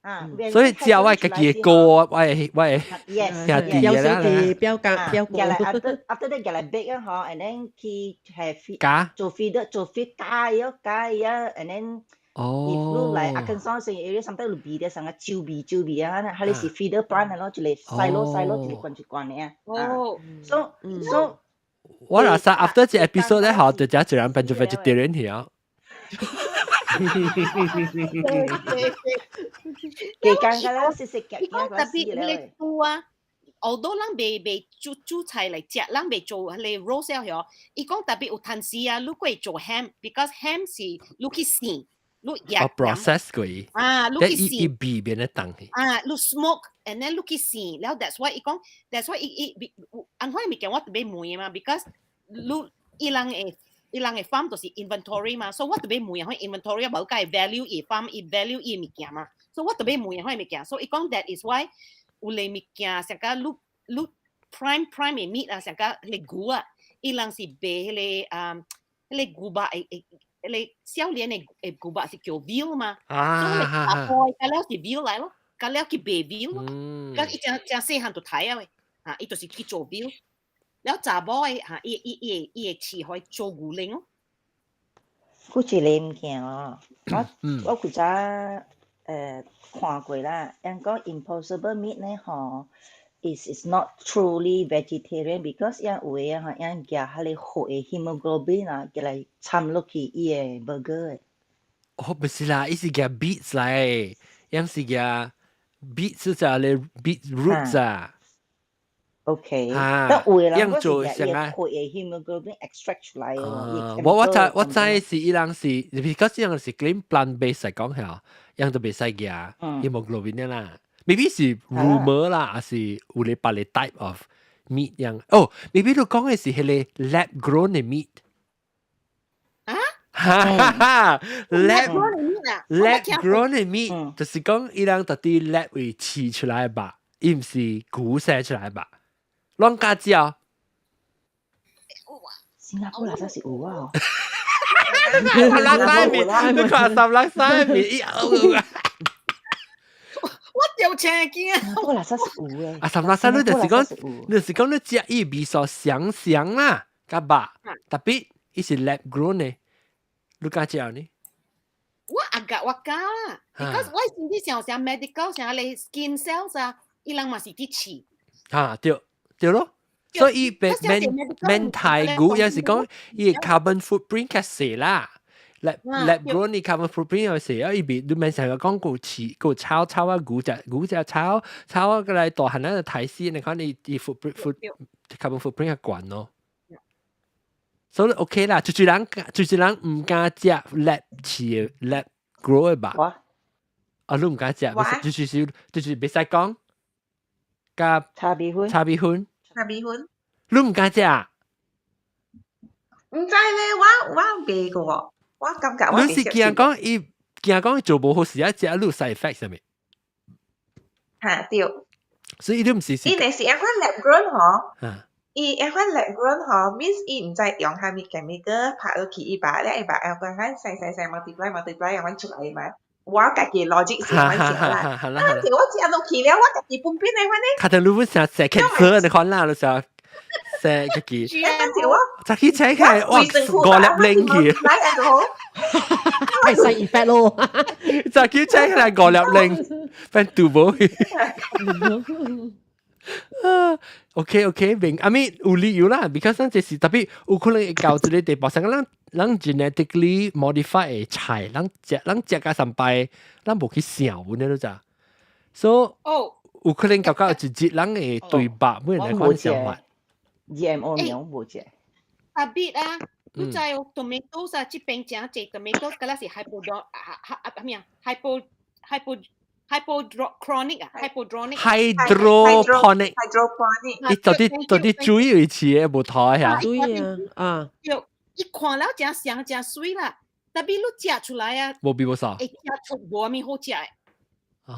啊，所以食我家己的歌，我的我的兄弟表啦，表哥表哥。after after that 來 bake 啊，嗬，and then 去係加做 feeder 做 feed 加咗加咗，and then 哦 if 你來 Arkansas 成 area sometimes 有味的，成個酒味酒味啊，彼是 feeder plant 咯，一個 silo silo 一個罐一罐的啊。哦，so so 我若是 after 這 episode 咧，嗬，就食一人變做 vegetarian 去啊。雞公個了，食食夾伊講特別彼個豬啊， although 咱袂袂煮煮菜來食，咱袂做彼个 roast 了嗬。伊講特別有趁時啊，你過做 ham，because ham 是你去煎，你醃哦 process 過，啊，你去伊伊味變得重去。啊，你 smoke，and then 你去煎，了 that's why 伊講，that's why 伊伊按款物件我特別問嘛，because 你伊人會伊人的 farm 就是 inventory 嘛，所以我特別問啊，inventory 無解 value 伊 farm 伊 value 伊物件嘛，所以我特別問啊，物件，所以伊講 that is why 有類物件，像個你你 prime prime 的 meat 啊，像個彼個牛啊，伊人是賣彼個啊，彼個牛肉會會彼個少年的的牛肉是叫 veal 嘛，所以阿婆甲了是 veal 來咯，甲了去賣 veal 咯，甲伊誠誠細漢就刣啊喂，啊，伊就是去做 veal。了查某的嚇，伊伊伊會伊會飼予伊做牛奶咯。佫一个物件哦，我我古早看過啦，人講 Impossible Meat 呢吼，is not truly vegetarian because 因有的吼，因夾彼個血的 hemoglobin 啊，夾來摻落去伊的 burger 的。哦，不是啦，伊是夾 beets 來，伊是夾 beets 就係咧 beetroots 啊。 OK，但有的人做是伊血的 hemoglobin extract 出來的。我我知我知是伊人是，because 伊人是 claim plant based 嚟講係，樣就袂使夾 hemoglobin 啦。Maybe 是 rumor 啦，還是有咧別個 type of meat 樣。哦，maybe 你講的是彼個 lab grown 的 meat。啊？哈哈哈，lab lab grown 的 meat，就是講伊人特地 lab 位飼出來的肉，伊毋是牛生出來的肉。攏敢食？新加坡垃圾是有啊。垃圾麵，你看三垃圾麵，伊我掉青驚。我垃圾是有的。啊，三垃圾你就是講，你就是講你食伊味素香香啦，較肉，特別伊是 lab grown 的，你敢食呢？我阿甲我敢啦，because 我甚至想啥 medical 啥咧 skin cells 啊，伊人嘛是佇飼。啊，對。對咯，所以伊免免太牛，也是講伊 carbon footprint 較細啦。lab lab grown 的 carbon footprint 又細啊，伊別你免成日講夠飼夠草草啊，牛隻牛隻草草啊，過來大漢啊就刣死，你看你伊 footprint foot carbon footprint 較懸咯。所以 OK 啦，就是人就是人毋敢食 lab 飼的 lab grow 的吧？啊，你毋敢食，就是就是袂使講。佮炒米粉，炒米粉，炒米粉，你毋敢食？毋知咧，我我袂過，我感覺我你是驚講伊驚講做無好時啊，食你有 side effect 啥物？嚇對。所以你毋是伊若是按款 lab grown 吼，伊按款 lab grown 吼，means 伊毋知用啥物 chemical 拍落去伊把，了伊把按款款細細細 multiply multiply 按款出來嘛。我家己 logic 是按款想啦，啊，我食落去了，我家己本邊的款呢。卡特你本成成 cancer 你看啦，你成成家己。早起請起來，哇，五粒零去。係細 effect 咯。早起請起來五粒零，變杜無去。啊，OK OK，明，I mean 有理由啦，because 咱這是特別有可能會到這個地步，像咱咱 genetically modify 的菜，咱食咱食甲上擺，咱無去想阮呢，你知？所以有可能到一日，人會對肉每人來款想法。 GMO 苗無食。特別啊，你知哦，tomatoes 啊，這邊誠濟 tomatoes，敢若是 hypo 啊啊咩啊，hypo hypo hypodronic 啊，hypodronic。 hydroponic。 hydroponic。伊到底到底水為飼的無頭呀？水啊，啊。對，伊看了誠香誠媠啦，特別你食出來啊，無比無啥。會食出無啥物好食的。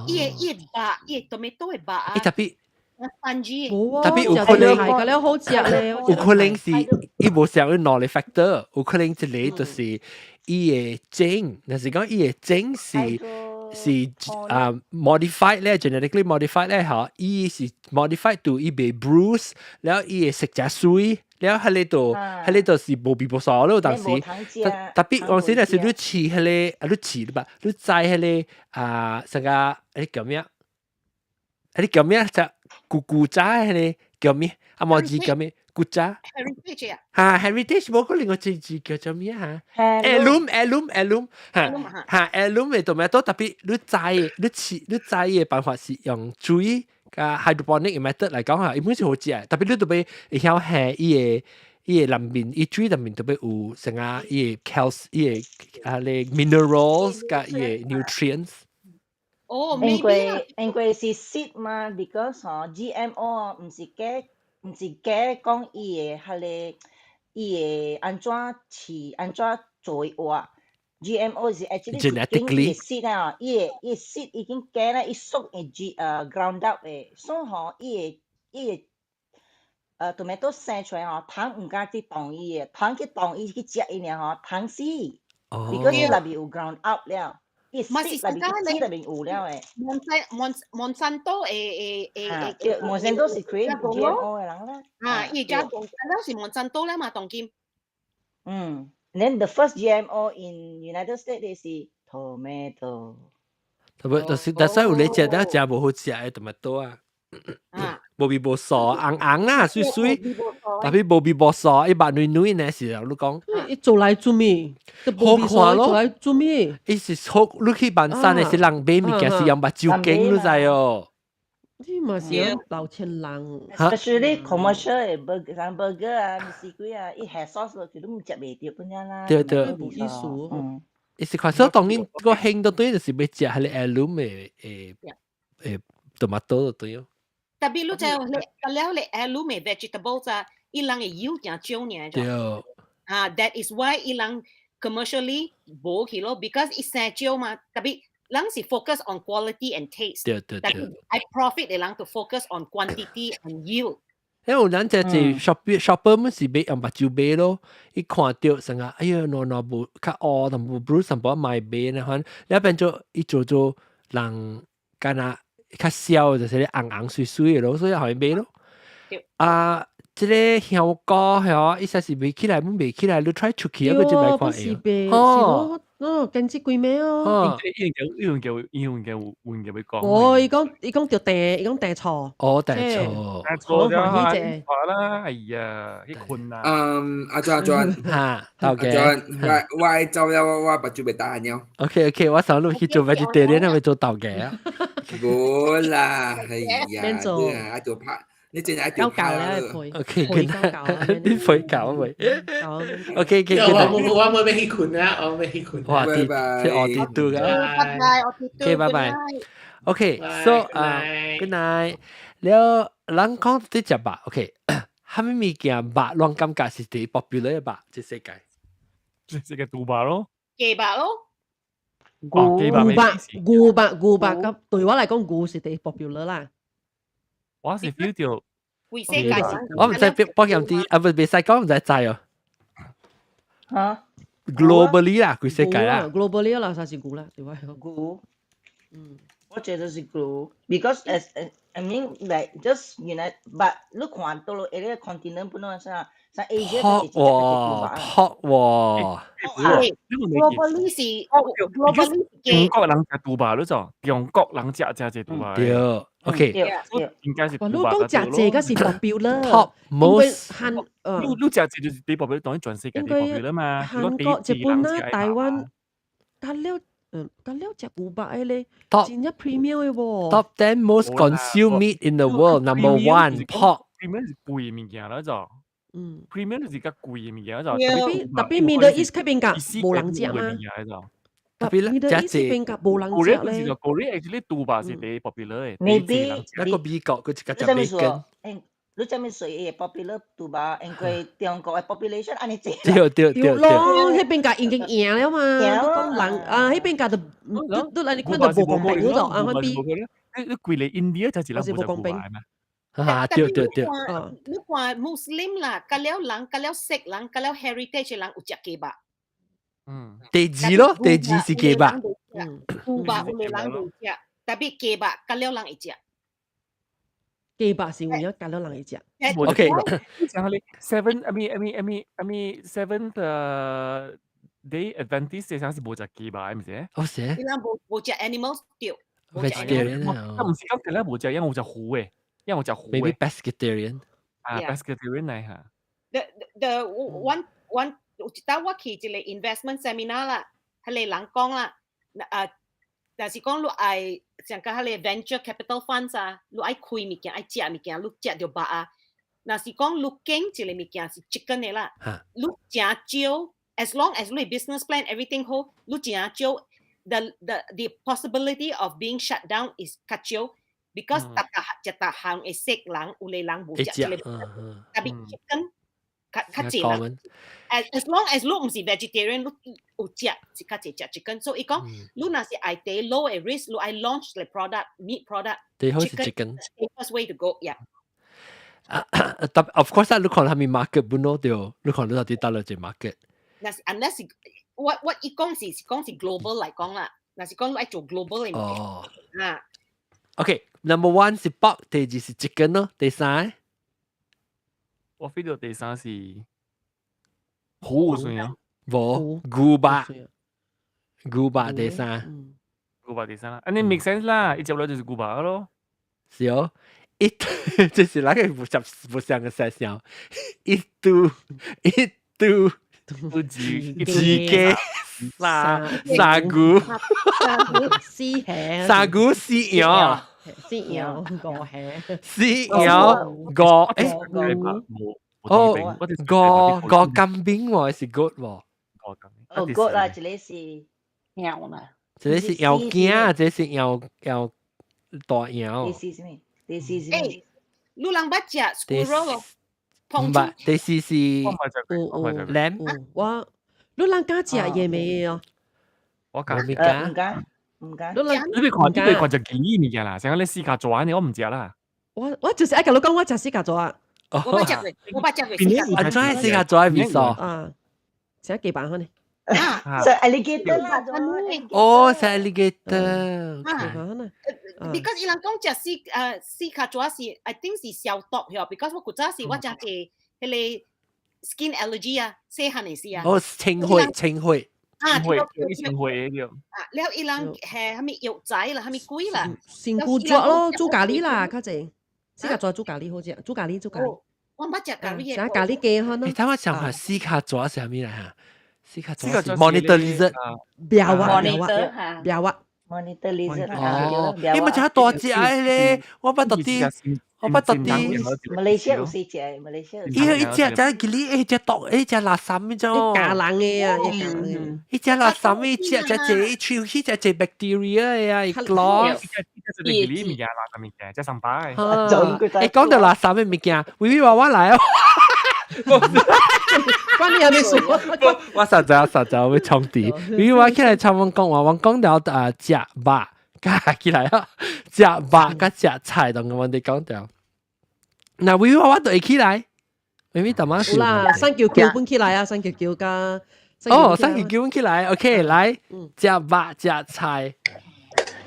伊的伊的肉，伊的 tomato 的肉啊。伊特別。番薯。無啊，特別有可能係個好食咧。有可能是伊無想去兩个 factor，有可能一個就是伊的種，若是講伊的種是是啊 modified 咧，genetically modified 咧嚇，伊是 modified to 伊袂 bruise，然後伊會食誠媠，了彼个就彼个就是無味無素咯，當時特別當時若是你飼彼个啊，你飼吧，你栽彼个啊，啥個彼叫咩？彼叫咩？就古古早彼个叫咩？啊，無字叫咩？古早。 Heritage 啊。嚇，heritage 無可能個字字叫做咩嚇？heirloom heirloom heirloom 嚇嚇 heirloom 的 tomato 特別你栽你飼你栽的辦法是用水佮啊 hydroponic method 嚟講嚇，伊本是好食，特別你特別會曉下伊個內面，伊水內面特別有成啊，伊個 calc 伊個啊咧 minerals 佮伊個 nutrients。哦，因為因為是 seed 嘛，because 吼 GMO 毋是假講伊個彼個伊會按怎飼按怎做活。GMO 是 actually 是經伊 seed 啊，伊個 seed 已經假啦，伊縮會 G ground up 的，所以吼伊個tomato 生出來吼，蟲毋敢去動伊的，蟲去動伊去食伊爾吼，蟲死。because 伊內面有 ground up 了，伊 seed 內面 seed 內面有了的。 Monsanto 會對，Monsanto 是 create GMO 的人啦。啊，伊加講，了是 Monsanto 啦嘛，當今。嗯。Then the first GMO in United States 是 tomato。特別就是，但是有你食得食無好食的 tomato 啊。無味無素，紅紅啊，水水，特別無味無素，伊肉軟軟呢是你講。伊做來做咩？好看咯。做來做咩？伊是好，你去萬山的是人買物件是用目睭鏡，你知哦。你嘛是老千人。 Especially commercial 的 burger，像 burger 啊，唔是鬼啊，伊下 sauce 落去都唔食袂著本樣啦。對對。無意思。嗯。伊是看，所以當然個興到對就是欲食彼个 heirloom 的tomato 就對哦。特別你知你了你 heirloom 的 vegetables 啊，伊人會有誠少爾。對。啊，that is why 伊人 commercially 無去咯，because 伊生少嘛，特別人是 focus on quality and taste。對對對。愛 profit 的人就 focus on quantity and yield。因為咱這是 shopper 們是買用目睭買咯，伊看著成個，哎呀，喏喏無較烏，淡薄 bruise 淡薄買買呢款，了變做伊做做人敢若較痟，就是咧紅紅水水的咯，所以予伊買咯。啊，這个香菇吼，伊實是賣起來，賣起來，你 try 出去，啊，閣就來看會。哦，哦，跟這幾暝哦。伊用叫伊用叫叫欲講。哦，伊講著訂，伊講訂錯。哦，訂錯。訂錯咗啊！啦，哎呀，去困啦。嗯，阿俊阿俊，哈，阿俊，我走了，我目睭袂大了。 OK，我上路去做 vegetarian，係咪做豆嘅啊？無啦，哎呀，你啊，做拍。你真係交教咧，陪，OK，你陪教未？OK，OK，我我欲去睏啊，我欲去睏。哇，啲即我啲都噶。拜拜，我啲 OK，拜拜。OK，so 啊，good night。了，人講啲食肉，OK，啥物物件肉，攏感覺是第 popular 的肉，這世界。這世界豬肉咯。雞肉咯。牛肉，牛肉，牛肉，咁對我嚟講，牛是第 popular 啦。我是 feel 到，我毋知保險啲，啊唔袂使講毋知知哦。嚇？Globally 啦，規世界啦。 Globally 啦，啥是牛啦，對我牛。嗯，我覺得是牛，because as I mean like just but 你看到咯，一個 continent 本來啥啥 Asia 喎，pork 喎。 Globally 是 globally 中國人食豬肉你做，中國人食食這豬肉。對。OK，應該是。哇，你講食這個是 popular。 Top most。韓，你食這就是第 popular，當然全世界第 popular 嘛。韓國、日本啊、台灣，甲了，甲了食牛肉的咧，真正 premium 的喎。 Top 10 most consumed meat in the world, number one pork。 premium 是貴的物件啦，就。premium 就是較貴的物件就。特別特別 Middle East 嗰邊㗎，無人食嘛。特別咧，食這邊較無人食咧。 Korea actually 豬肉是第 popular 的。 Maybe 那個美國佢一個食 bacon。你知影說伊會 popular 豬肉，因為中國的 population 按呢濟。對對對對咯，彼邊共已經贏了嘛。你講人啊，彼邊共就都都你看到無公平嗰度啊，彼你規個 India 才是人無公平嘛。啊，對對對。你看 Muslim 啦，佮了人，佮了色人，佮了 heritage 人有食雞肉。第二咯，第二是雞肉。牛肉有的人會食，特別雞肉佮了人會食。雞肉是有影佮了人會食。 OK，講你 seven I mean seven 的 day Adventist 這是無食雞肉，毋是？哦是。伊人無食 animals 對。 Vegetarian 啊，毋是講佢咧無食，因為有食魚的，因為有食魚的。Maybe pescatarian。啊，pescatarian 嚟嚇。 The one one 有一道我去一個 investment seminar 啦，彼個人講啦，啊，但是講你愛像講彼个 venture capital funds 啊，你愛開物件，愛食物件，你食著肉啊。若是講你揀一个物件是 chicken 的啦，你誠少，as long as 你 business plan everything 好，你誠少，the possibility of being shut down is 較少，because 逐逐一逐項會識人，有个人無食這个，特別 chicken 較較濟人。As long as 你毋是 vegetarian，你有食是較濟食 chicken，所以伊講你若是愛 take low 的 risk，你愛 launch 個 product meat product，最好是 chicken。 safest way to go，yeah。啊，但 of course 啊，你看啥物 market 本咯對，你看你到底佗落一個 market。若是 unless 是我伊講是是講是 global 來講啦，若是講你愛做 global 的物件啊。 OK，number one 是 pork，第二是 chicken 咯，第三我 feel 到第三是虎算啊，無牛肉，牛肉第三，牛肉第三啦，按呢 make sense 啦，伊接落就是牛肉咯。是哦，一這是哪個不像不像個現象？一嘟一嘟二二雞三三牛，四下，三牛四羊，四羊五下，四羊五欸，哦，五五金邊喎，是 goat 喎。哦，goat 啦，這個是羊啦，這個是羊囝，這個是羊羊大羊。第四是咩？第四是咩？你人捌食 squirrel 咯？毋捌，第四是有有 lamb。我你人敢食嘢未哦？我敢，唔敢，唔敢，唔敢。你人你別看，你別看就幾物件啦，像講你四腳蛇呢，我毋食啦。我就是愛共你講，我食四腳蛇啊。我捌食過，我捌食過四腳啊，怎四腳蛇味素？啊，食幾百分呢？啊，是 alligator 啦，哦，是 alligator。啊，because 伊人講食四腳蛇是，I think 是消毒嗬，because 我古早時我食過彼个 skin allergy 啊，細漢的時啊。哦，清血清血。啊，清血清血的。啊，了伊人係啥物藥材啦，啥物鬼啦？身軀蛇咯，煮咖喱啦，較濟。四腳蛇煮咖喱好食，煮咖喱煮咖喱。我毋捌食咖喱的。食咖喱雞飯咯。你等我想下四腳蛇是啥物來嚇？四腳蛇是 monitor lizard。苗啊苗啊苗啊。 monitor lizard 哦，你咪食大隻的咧，我捌特啲，我捌特啲。馬來西亞有四隻，馬來西亞。伊一隻隻吉哩，一隻毒，一隻垃圾呢種。教人的啊，一教人。一隻垃圾，一隻隻隻，一口一隻隻 bacteria 呀，一 close。一隻吉哩物件，垃圾物件，隻上擺。欸，講到垃圾的物件，微微娃娃來哦。關你有咩事？我實在實在會衝啲，因為我起來插阮講話，阮講到啊食肉，加起來啊，食肉佮食菜，同個問題講到。那微微娃娃就會起來，微微大媽有啦，三球球本起來啊，三球球加。哦，三球球本起來，OK，來食肉食菜。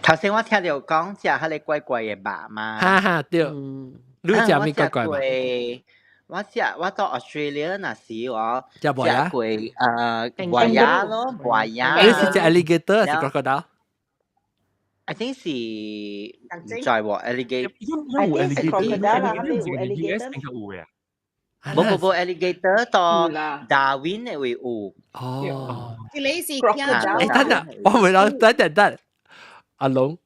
頭先我聽到講食彼個怪怪的肉嘛，哈哈對，你食咩怪怪肉？我食我到 Australia 那時我食過蜈蠅咯，蜈蠅。你是食 alligator 還是 crocodile？ I think 是毋知喎，alligator。有 alligator 啦，有 alligator。有嘅。無無無，alligator 到 Darwin 的位有。哦。這裡是欸，等等，我未諗，等等等，阿龍，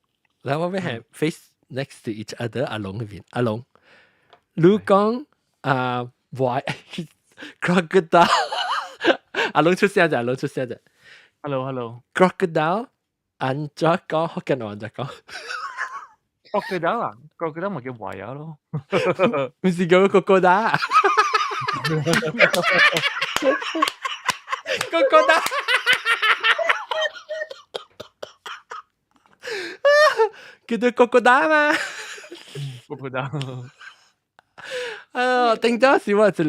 來我們係 face next to each other，阿龍嗰邊，阿龍，你講啊，why crocodile？阿龍出聲啫，阿龍出聲啫。 Hello，hello。 Crocodile，按怎講？福建話按怎講？ Crocodile 啊，crocodile 咪叫蜈蠅咯。毋是叫 crocodile。crocodile。叫做 crocodile 嘛。 crocodile。啊，頂早時我一個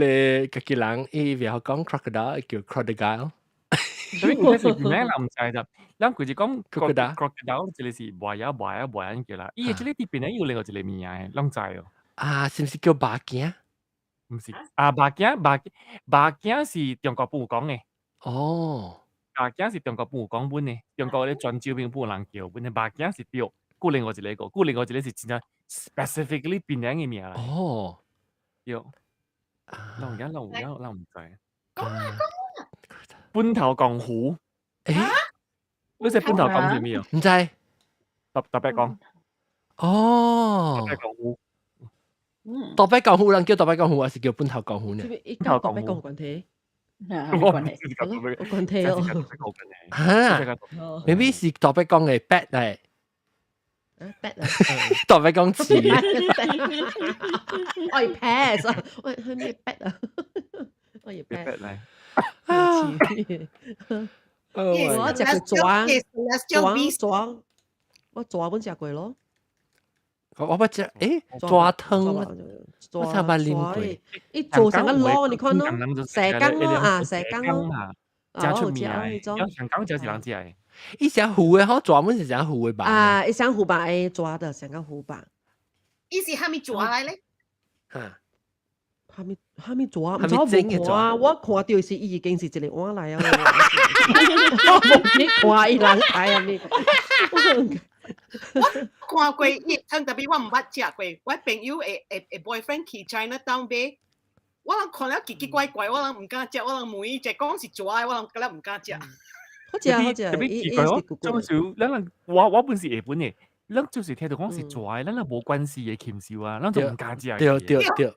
家己人，伊袂曉講 crocodile，叫 crocodile。所以其實名人毋知就，咱規日講 crocodile crocodile，這個是蜈蠅蜈蠅蜈蠅叫啦。伊的這個佇邊有另外一個名的，攏知哦。啊，是毋是叫肉羹？毋是，啊肉羹肉肉羹是中國本有講的。哦。肉羹是中國本有講本的，中國咧泉州邊本有人叫本的，肉羹是對。閣另外一個，閣另外一個是真正 specifically 檳城的名來。哦。對。咱有影，咱有影，咱毋知。講啊講啊！本頭江湖。欸？你知本頭江是啥物哦？毋知。特別講。哦。特別講有。大伯江湖人叫大伯江湖，還是叫本頭江湖呢？伊跟大伯江關係？我唔知有關係哦。嚇，maybe 是大伯江嘅 bat 嚟。 bat 啊！大伯江詞。我係 pass 啊！喂，係咩 bat 啊？我係 bat 嚟。我食過蛇，蛇蛇，我蛇本食過咯。我捌食，蛇湯，我才捌啉過。伊做成個滷，你看咯，蛇羹咯啊，蛇羹咯，真出名啊！香港就是人食的。伊成糊的，吼，蛇本是成糊的吧？啊，伊成糊吧，會蛇的成個糊吧。伊是蝦米蛇來咧？嚇！蝦米蝦米蛇？毋知我無看啊！我看著是伊已經是一個碗來啊！我無去看伊人開啊咪。我看過伊湯，特別我毋捌食過。我朋友的 boyfriend 去 China Town 買，我人看了奇奇怪怪，我人毋敢食，我人問伊，一講是蛇的，我人覺得毋敢食。好食好食，特別奇怪哦！就是咱人我本是日本的，咱就是聽到講是蛇的，咱人無關係的禽獸啊，咱就毋敢食。對對對，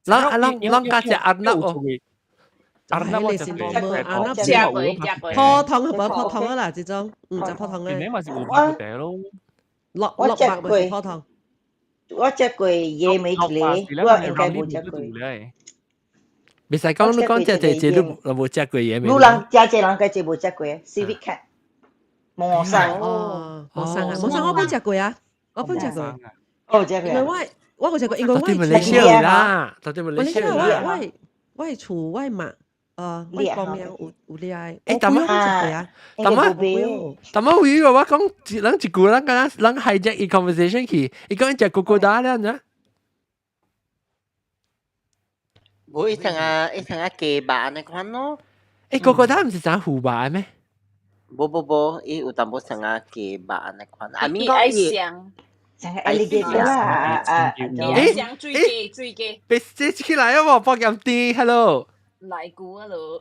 咱咱咱敢食鴨哦。阿那我食過，阿那食過食過，普通無普通啦，這種，食普通的。你嘛是有白茶咯？落落白咪是普通。我食過椰味一個，我應該無食過。袂使講你講食這這你無食過椰味。有人食這人該這無食過，civet cat，魔山。哦，魔山啊，魔山我本食過啊，我本食過。哦，食過。因為我有食過，因為我佇馬來西亞啦，佇馬來西亞啦。我我厝我媽。我講命有掠的。但乜但乜但乜會我講人一句，人敢若人 hijack 伊 conversation 去，伊講食 crocodile 了呢？無伊成啊，伊成啊雞肉按呢款咯。crocodile 毋是成虎肉咩？無無無，伊有淡薄成啊雞肉按呢款。啊，伊愛上。像 alligator 啦，啊，上水雞水雞。別這起來啊！無報檢啲，hello。來句啊咯，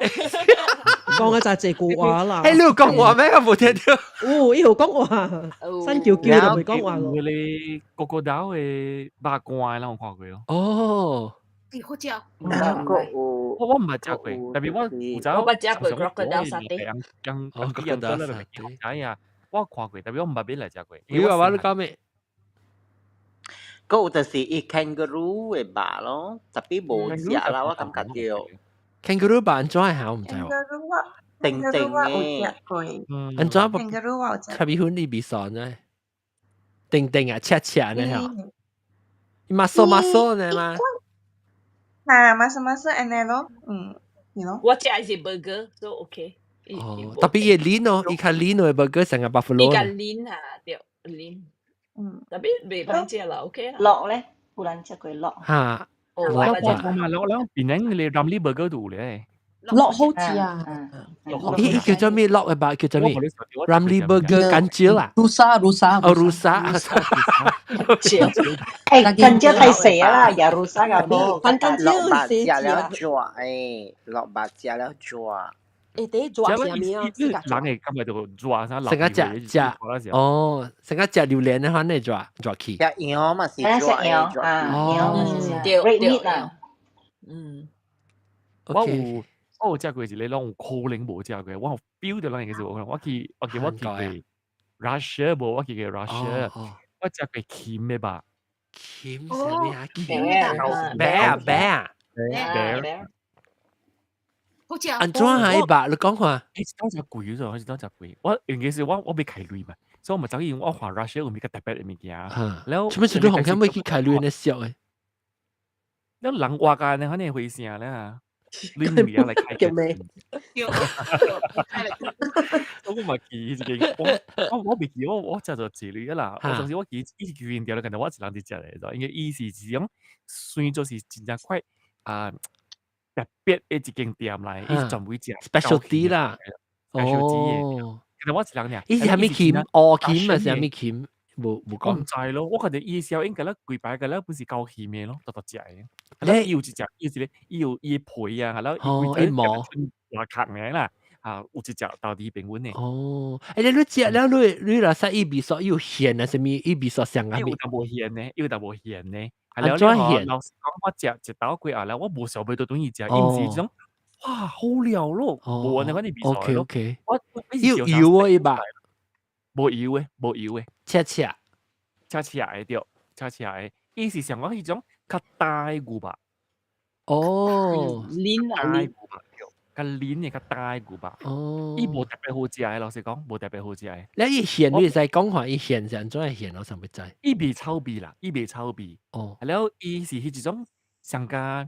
講嘅就係這句話啦。嘿，你有講話咩？我無聽到。有，伊有講話，新叫叫就未講話咯。有咧個個島的肉乾，咱有看過咯。哦。好食。我毋捌食過，特別我有走。我捌食過 crocodile 沙爹。人人人都來哎呀，我看過，特別我毋捌買來食過。你話我你講咩？閣有就是伊 kangaroo 的肉咯，特別無食啦，我感覺著。 kangaroo 肉按怎會嚇？我毋知喎。定定嘅。按怎？ kangaroo 我有食。特別粉你味素呢？定定啊，切切呢嚇。伊嘛素嘛素呢嘛。啊，masuk masuk 按呢咯，你咯。我食的是 burger，所以 OK。哦，特別伊 lean 哦，伊較 lean 的 burger 成個 buffalo。伊較 lean 啊，對 lean。特別袂歹食啦，OK 啦。鹿咧，有人食過鹿。嚇。哦，我我嘛，我我邊頂你 Ramly burger 都有咧。鹿好食啊！咦，叫做咩鹿嘅吧？叫做咩？Ramly burger 乾椒啊？Rusa rusa。哦，rusa。乾椒太細啦，也 rusa 個無。番乾椒鹿肉食了蛇誒，鹿肉食了蛇。第一蛇是啥物啊？人會感覺到蛇啥？成個食食哦，成個食榴蓮的話，那蛇蛇去。食羊嘛是蛇的蛇。哦，對對啦。我有食過一個，攏有可能無食過。我有 feel 到咱個是無可能。我去過 Russia 無？我去過 Russia，我食過禽的吧？禽啥物啊？禽白啊白啊白。好食。按怎啊？伊肉你講看。是當食貴咗，是當食貴。我因為是我欲開鐳嘛，所以我咪走去我看 Russia 有物較特別的物件。然後，做咩事你紅險欲去開鐳呢俗的？了人活甲呢，反正回聲咧。你唔要來開叫咩？我嘛記一個，我袂記，我食做一類啦。我當時我記伊是舊掉了，感覺我一人佇食咧，因為伊是一種算做是真正快啊特別的一間店來，伊是專門食 specialty 啦，specialty 的。其實我一人爾。伊是啥物禽？烏禽還是啥物禽？無無講。我毋知咯，我覺得伊小應該咧規排個咧本是夠鹹的咯，獨獨食的。伊有一隻，伊有一個，伊有伊的皮啊，然後伊規毛大殼爾啦，啊，有一隻到底變穩嘅。哦，欸，你食了你若使伊味素有鹹啊，啥物伊味素上啊？有淡薄鹹呢，有淡薄鹹呢。按怎鹹？老實講，我食一道過後咧，我無想欲倒轉去食，伊毋是一種哇好料咯，無按呢款的味素咯。 我有油啊伊吧？無油的，無油的，赤赤赤赤的對，赤赤的，伊是像講彼種較大的牛肉。腍啊腍。牛肉對，較腍的較大的牛肉。伊無特別好食的，老實講，無特別好食的。你伊鹹，你會使講看伊鹹是按怎鹹，我想欲知。伊袂臭味啦，伊袂臭味。了伊是彼一種上加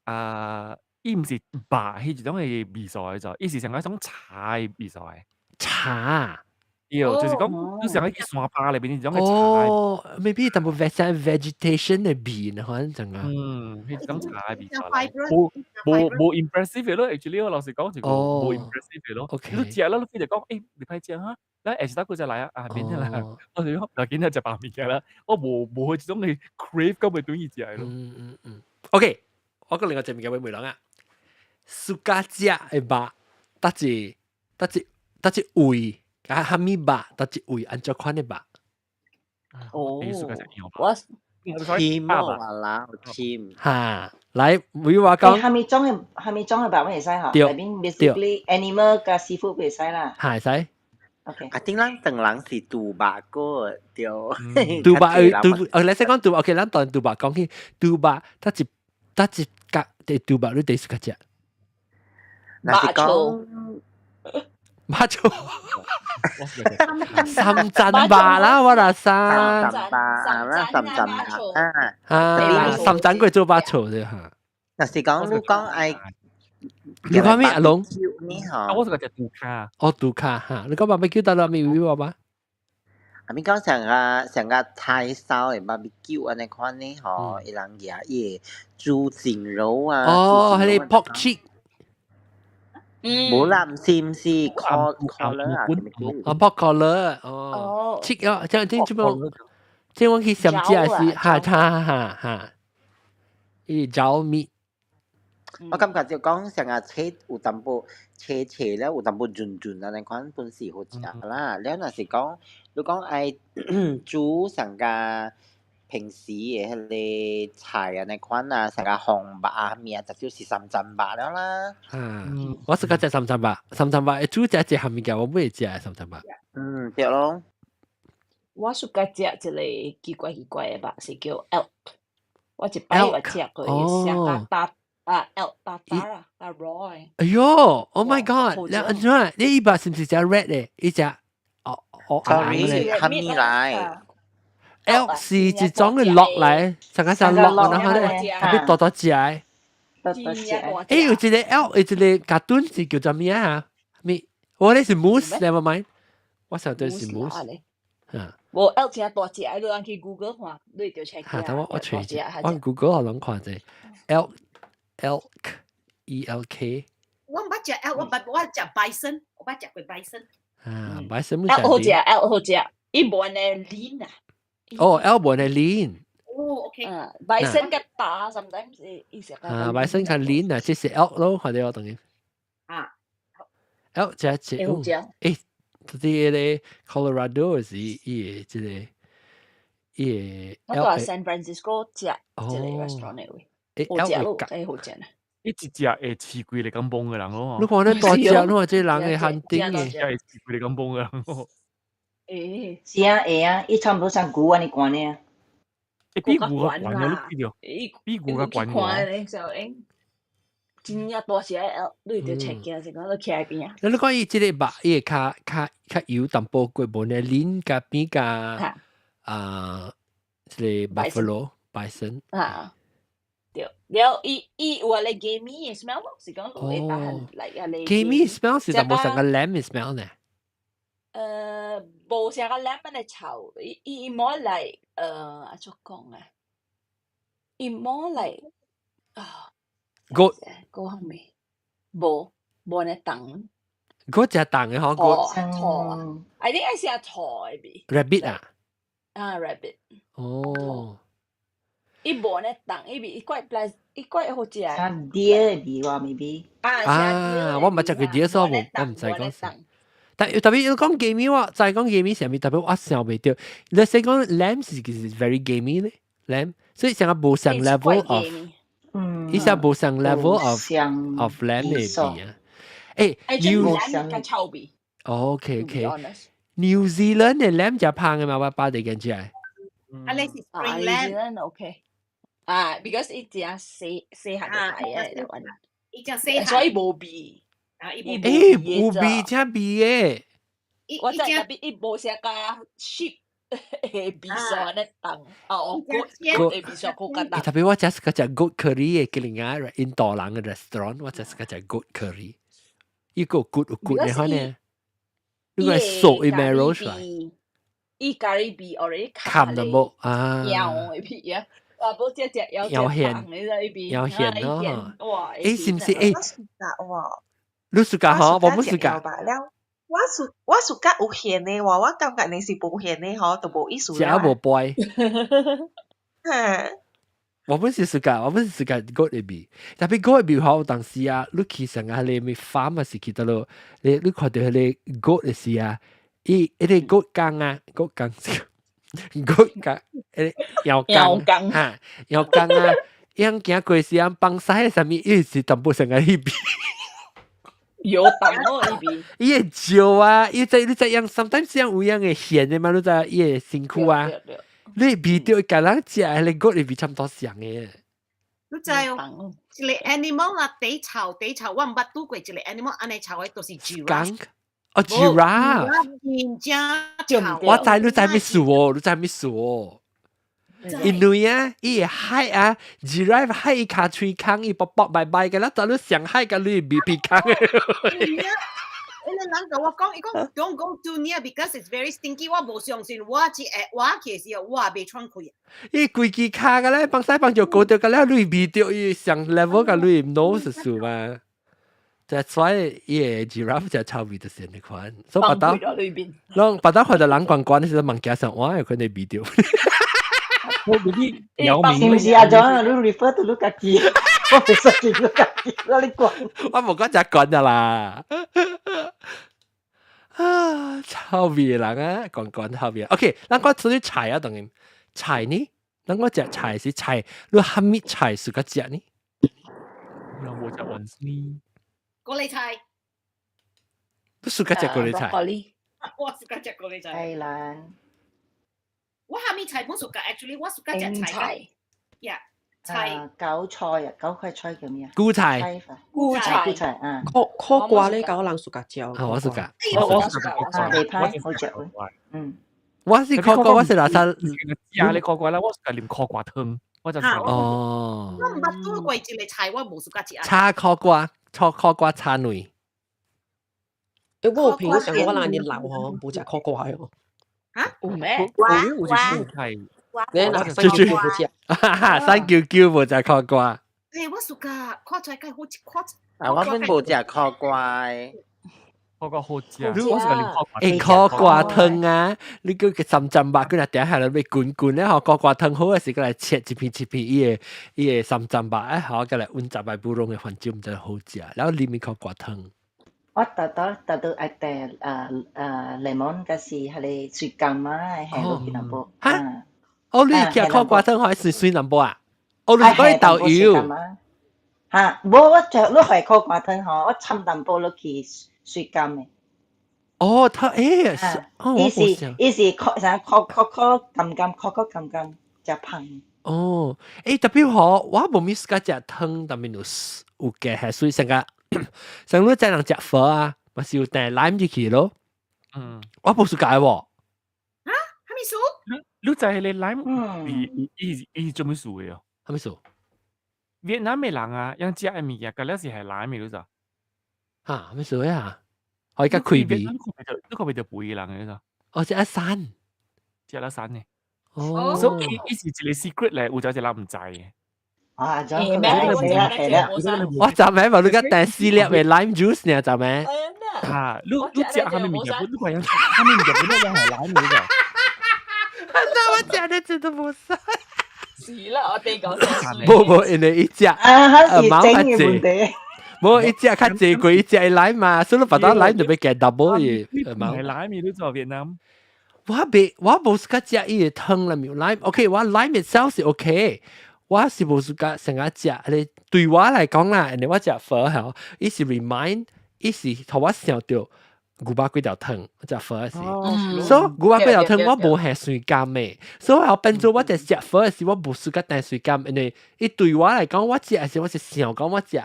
啊，伊毋是肉彼一種的味素的，伊是上加一種茶的味素的。茶？對，就是講，你像去山芭內面彼種的茶。哦，maybe 淡薄 vegetation 的味呢，可能怎啊？嗯，彼種茶的味素。無無無 impressive 的咯，actually 我老實講一個無 impressive 的咯。 你食了，你非得講，欸，袂歹食哈，咱下一道閣再來啊，啊，免啦。我是講，若緊仔食別物件啦，我無無彼種的 crave 到欲轉去食的咯。嗯嗯嗯。OK，我閣另外一個物件欲問人啊，suka 食的肉，佗一佗一佗一位，啊，啥物肉，佗一位，按怎款的肉？哦，我簽啊啦，簽。哈，來，會話講。啥物種的啥物種的肉會使吼？對。 I mean basically animal 佮 seafood 會使啦。係會使。 OK。啊，頂咱唐人是豬肉個對。豬肉，豬，哦，你先講豬肉，OK，咱當豬肉講起，豬肉，佗一佗一角的豬肉，你第 suka 食？若是講馬草，深圳肉啦，我話三圳肉啦，深圳肉啊，啊，深圳過做肉燥的嚇。若是講你講愛，你講咩阿龍？你好，我是個食豬跤。哦，豬跤嚇，你講 barbecue 得啦，咪會話吧？啊，咪講上個上個泰燒的 barbecue 按呢款呢吼，伊人舉伊豬頸肉啊。哦，彼個 pork cheek。無啦，毋是毋是，collar 啊，哦，pork collar，哦，cheek 啊，這這這麼，這我去上食是，哈哈哈哈，伊 jowl meat。我感覺就講上個切有淡薄切切了有淡薄潤潤按呢款本是好食啦。了若是講你講愛煮上個平時的彼個菜按呢款啊，上個紅肉啊物啊，就是三層肉了啦。啊，我 suka 食三層肉，三層肉會煮食一項物件，我袂食三層肉。嗯，對咯。我 suka 食一個奇怪奇怪的肉，是叫 elk。我一擺有食過，上個大啊 elk 大大啊，大 raw 的。哎喲，Oh my God！你按怎？你伊肉是毋是食 red 的？伊食哦哦，sorry，蝦米來？elk 是一種的鹿來，上個像鹿然後咧，特別大大隻的。大大隻。欸，有一個 elk，有一個卡通是叫做咩啊？咩？我咧是 moose，never mind。我想對是 moose。啊。無 elk 真大隻，你通去 Google 看，你就 check。嚇，等我我揣者，我 Google 我攏看者，elk elk E L K。我毋捌食 elk，我捌我食 bison，我捌食過 bison。啊，bison elk 好食，elk 好食，伊無按呢腍啊。哦，elk 無按呢腍。哦，OK。啊，bison 較大，sometimes 伊食較。啊，bison 較腍啊，這是 elk 咯，看到我當然。啊。 elk 食食，好食。欸，這個咧 Colorado 是伊個這個伊個。我佇 San Francisco 食這個 restaurant 的位，好食咯，欸好食呢。伊一食會飼規個感崩的人咯。你看恁大隻，你看這人會限定的。會飼規個感崩的人咯。欸，是啊，會啊，伊差不多像牛按呢懸呢。欸，比牛較懸啊！你記著，比牛較懸喎。就應真正大隻的，你就 check 起是講你徛佇邊啊。你講伊這個肉，伊會較較較油淡薄過，無呢腍佮比較啊，這個 buffalo bison。啊，對，了伊伊有咧 gamey smell 咯，是講會打來啊咧。 gamey smell 是淡薄像個 lamb smell 呢？無像個 lamb 按呢臭，伊伊 more like 按怎講啊？伊 more like 啊。 goat 狗係咪？無無按呢重。嗰隻重的嗬，駝駝啊！I think 係食駝的味。 rabbit 啊？啊，rabbit。哦。伊無呢重，伊味伊怪 plus，伊怪好食。像 deer 味喎，maybe。啊，我毋捌食過 deer，所以我毋知講啥。但特別你講 gamey 我再講 gamey 啥物，特別我想袂著。你先講 lamb 是其實 very gamey 咧，lamb，所以成個無相 level of，伊成無相 level of lamb 嘅味啊。誒，New lamb 較臭味。 OK OK。New Zealand 嘅 lamb 食芳嘅嘛，我爸哋見住。啊，你是 spring lamb OK。啊，because 伊食細細漢就大嘅，伊食細漢，所以無味。啊，欸，有味才味嘅。我知特別伊無啥加 sheep 的味素咧重，哦，goat 的味素閣較重。特別我食是個食 goat curry 嘅，吉林啊，印度人嘅 restaurant，我食是個食 goat curry，伊個 goat 有 goat 嘅款呢，呢個係素伊 marrow 出來。伊咖喱味 already 冚得冇啊？羊的味啊！啊，無只只有有芡，有芡咯。哇！欸，是毋是？欸，我 suka 喎。你 suka 嗬？我無 suka。我 suka 有芡的喎，我感覺你是無芡的嗬，就無意思食無肥。嚇！我本是 suka，我本是 suka goat 的味，特別 goat 的味吼，當時啊，你去上個迄個咩 farm 啊，是去佗落，你看著彼個 goat 的時啊，伊彼個 goat 公啊，goat 公，goat 公，彼個羊公，哈，羊公啊，伊行過時啊，放屎啥物，伊是淡薄上個彼味。有膽哦，伊味。伊會笑啊！伊知你知樣，sometimes 樣有樣會芡的嘛，你知伊會身軀啊。你味著共人食，彼個 goat 的味差不多像的。你知哦，一個 animal 啊，底臭底臭，我毋捌拄過一個 animal 按呢臭的，都是 giraffe。哦，giraffe。真正臭。我知你知咩事哦？你知咩事哦？因為啊，伊會害啊，giraffe 害伊跤喙空，伊卜卜拜拜嘅啦，但你上海甲你鼻鼻空嘅。你人共我講，伊講 don't go too near because it's very stinky。我無相信，我只會我去時候我也袂喘氣。伊規支跤嘅咧，放屎放尿過著嘅咧，你味著伊上 level 甲你 nose 數嘛。That's why 伊個 giraffe 就臭味就是呢款。所以白刀，攏白刀看著人懸懸，你是物件上，我有可能味著。我嗰啲有名是毋是阿 John？你 refer to 你家己，我袂使記你家己，我你講。我無講食慣啦啦。啊，臭味的人啊，懸懸臭味。OK，咱講出去菜啊，當然菜呢，咱講食菜是菜，你蝦米菜是較食呢？有冇食雲絲？高麗菜。你 suka 食高麗菜？我 suka 食高麗菜。係啦。我蝦米菜本 suka，actually 我 suka 食菜。呀，菜。韭菜啊，韭菜菜叫咩啊？韭菜。韭菜。韭菜啊。苦苦瓜咧，舊人 suka 食。啊，我 suka。我 suka。啊，袂歹，好食。嗯。我是苦瓜，我是垃圾。食你苦瓜啦，我 suka 啉苦瓜湯，我就哦。我毋捌煮過一個菜，我無 suka 食。炒苦瓜，炒苦瓜炒卵。欸，我有朋友講我若年老吼，無食苦瓜哦。嚇？有咩？我有是菜。你若三九九無食。三九九無食苦瓜。欸，我 suka 看出來較好食，看。啊，我本無食苦瓜。苦瓜好食，我 suka 啉苦瓜。欸，苦瓜湯啊，你叫佢浸浸肉，佢若定下來欲滾滾咧，吼，苦瓜湯好嘅時，過來切一片一片，伊個三浸肉，哎，好，過來溫十擺布攏嘅番椒，毋知好食，然後裡面苦瓜湯。我特特特都愛帶啊啊 lemon，就是彼個水柑啊，下落去淡薄。哈？哦，你食苦瓜湯還是水淡薄啊？哦，你講豆油。哈，無我食落去苦瓜湯吼，我摻淡薄落去水柑的。哦，他欸，伊是伊是苦啥苦苦苦甘甘苦苦甘甘，食芳。哦，欸，特別吼，我無咪 suka 食湯，但係有有加下水，成個像你知人食粉啊，嘛是有帶 lime 入去咯。我無 suka 喎。啊？啥物事？你知彼個 lime 伊伊伊是做咩事的哦？啥物事？越南的人啊，𪜶食的物件，佮了是係 lime 的，你知？哈，啥物事啊？可以較開味。你看袂著肥的人的，你知？哦，食酸。食了酸的。哦。所以伊是一個 secret 來，有一個人毋知的。啊，欸咩？我知咩？無你甲帶四粒的 lime juice 呢？知咩？啊，你食啥物物件？你看樣啥物物件？你樣係 lime 的，你知？那我食的真的無使。是啦，我哋講就無無，因為伊食啊，是整嘅問題。無伊食較濟過伊食 lime 嘛，所以你把到 lime 就欲加 double 嘅。唔係 lime 你做越南。我袂，我無 suka 食伊个湯啦，沒有 lime。OK，我 lime itself 是 OK，我是無 suka 成日食。你對我來講啦，人哋我食粉吼，伊是 remind，伊是予我想著牛肉粿條湯食粉時，所以牛肉粿條湯我無下酸甘的，所以我變做我佇食粉時，我無 suka 帶酸甘，因為伊對我來講，我食時我是想講我食肉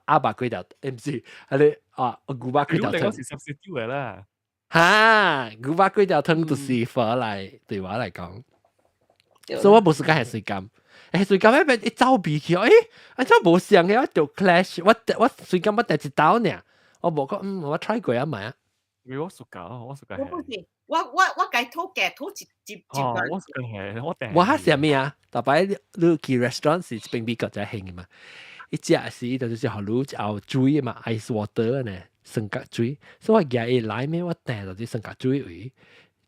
鴨肉粿條，毋是，啊你啊牛肉粿條湯是 substitute 啦。哈，牛肉粿條湯就是粉來，對我來講，所以我無 suka 下酸甘。欸，酸甘彼邊一走味去，欸，啊怎無相嘅，我就 clash，我我酸甘我第一道爾，我無講，嗯，我 try 過啊未啊？我 suka，我 suka。我不是，我我我共討價討一一一哦，我 suka 係我訂。我較啥物啊？逐擺你去 restaurant 是邊美國才興的嘛？伊食時就是予你熬水嘛，ice water 呢，酸角水。所以我舉伊 lime 我訂就是酸角水位，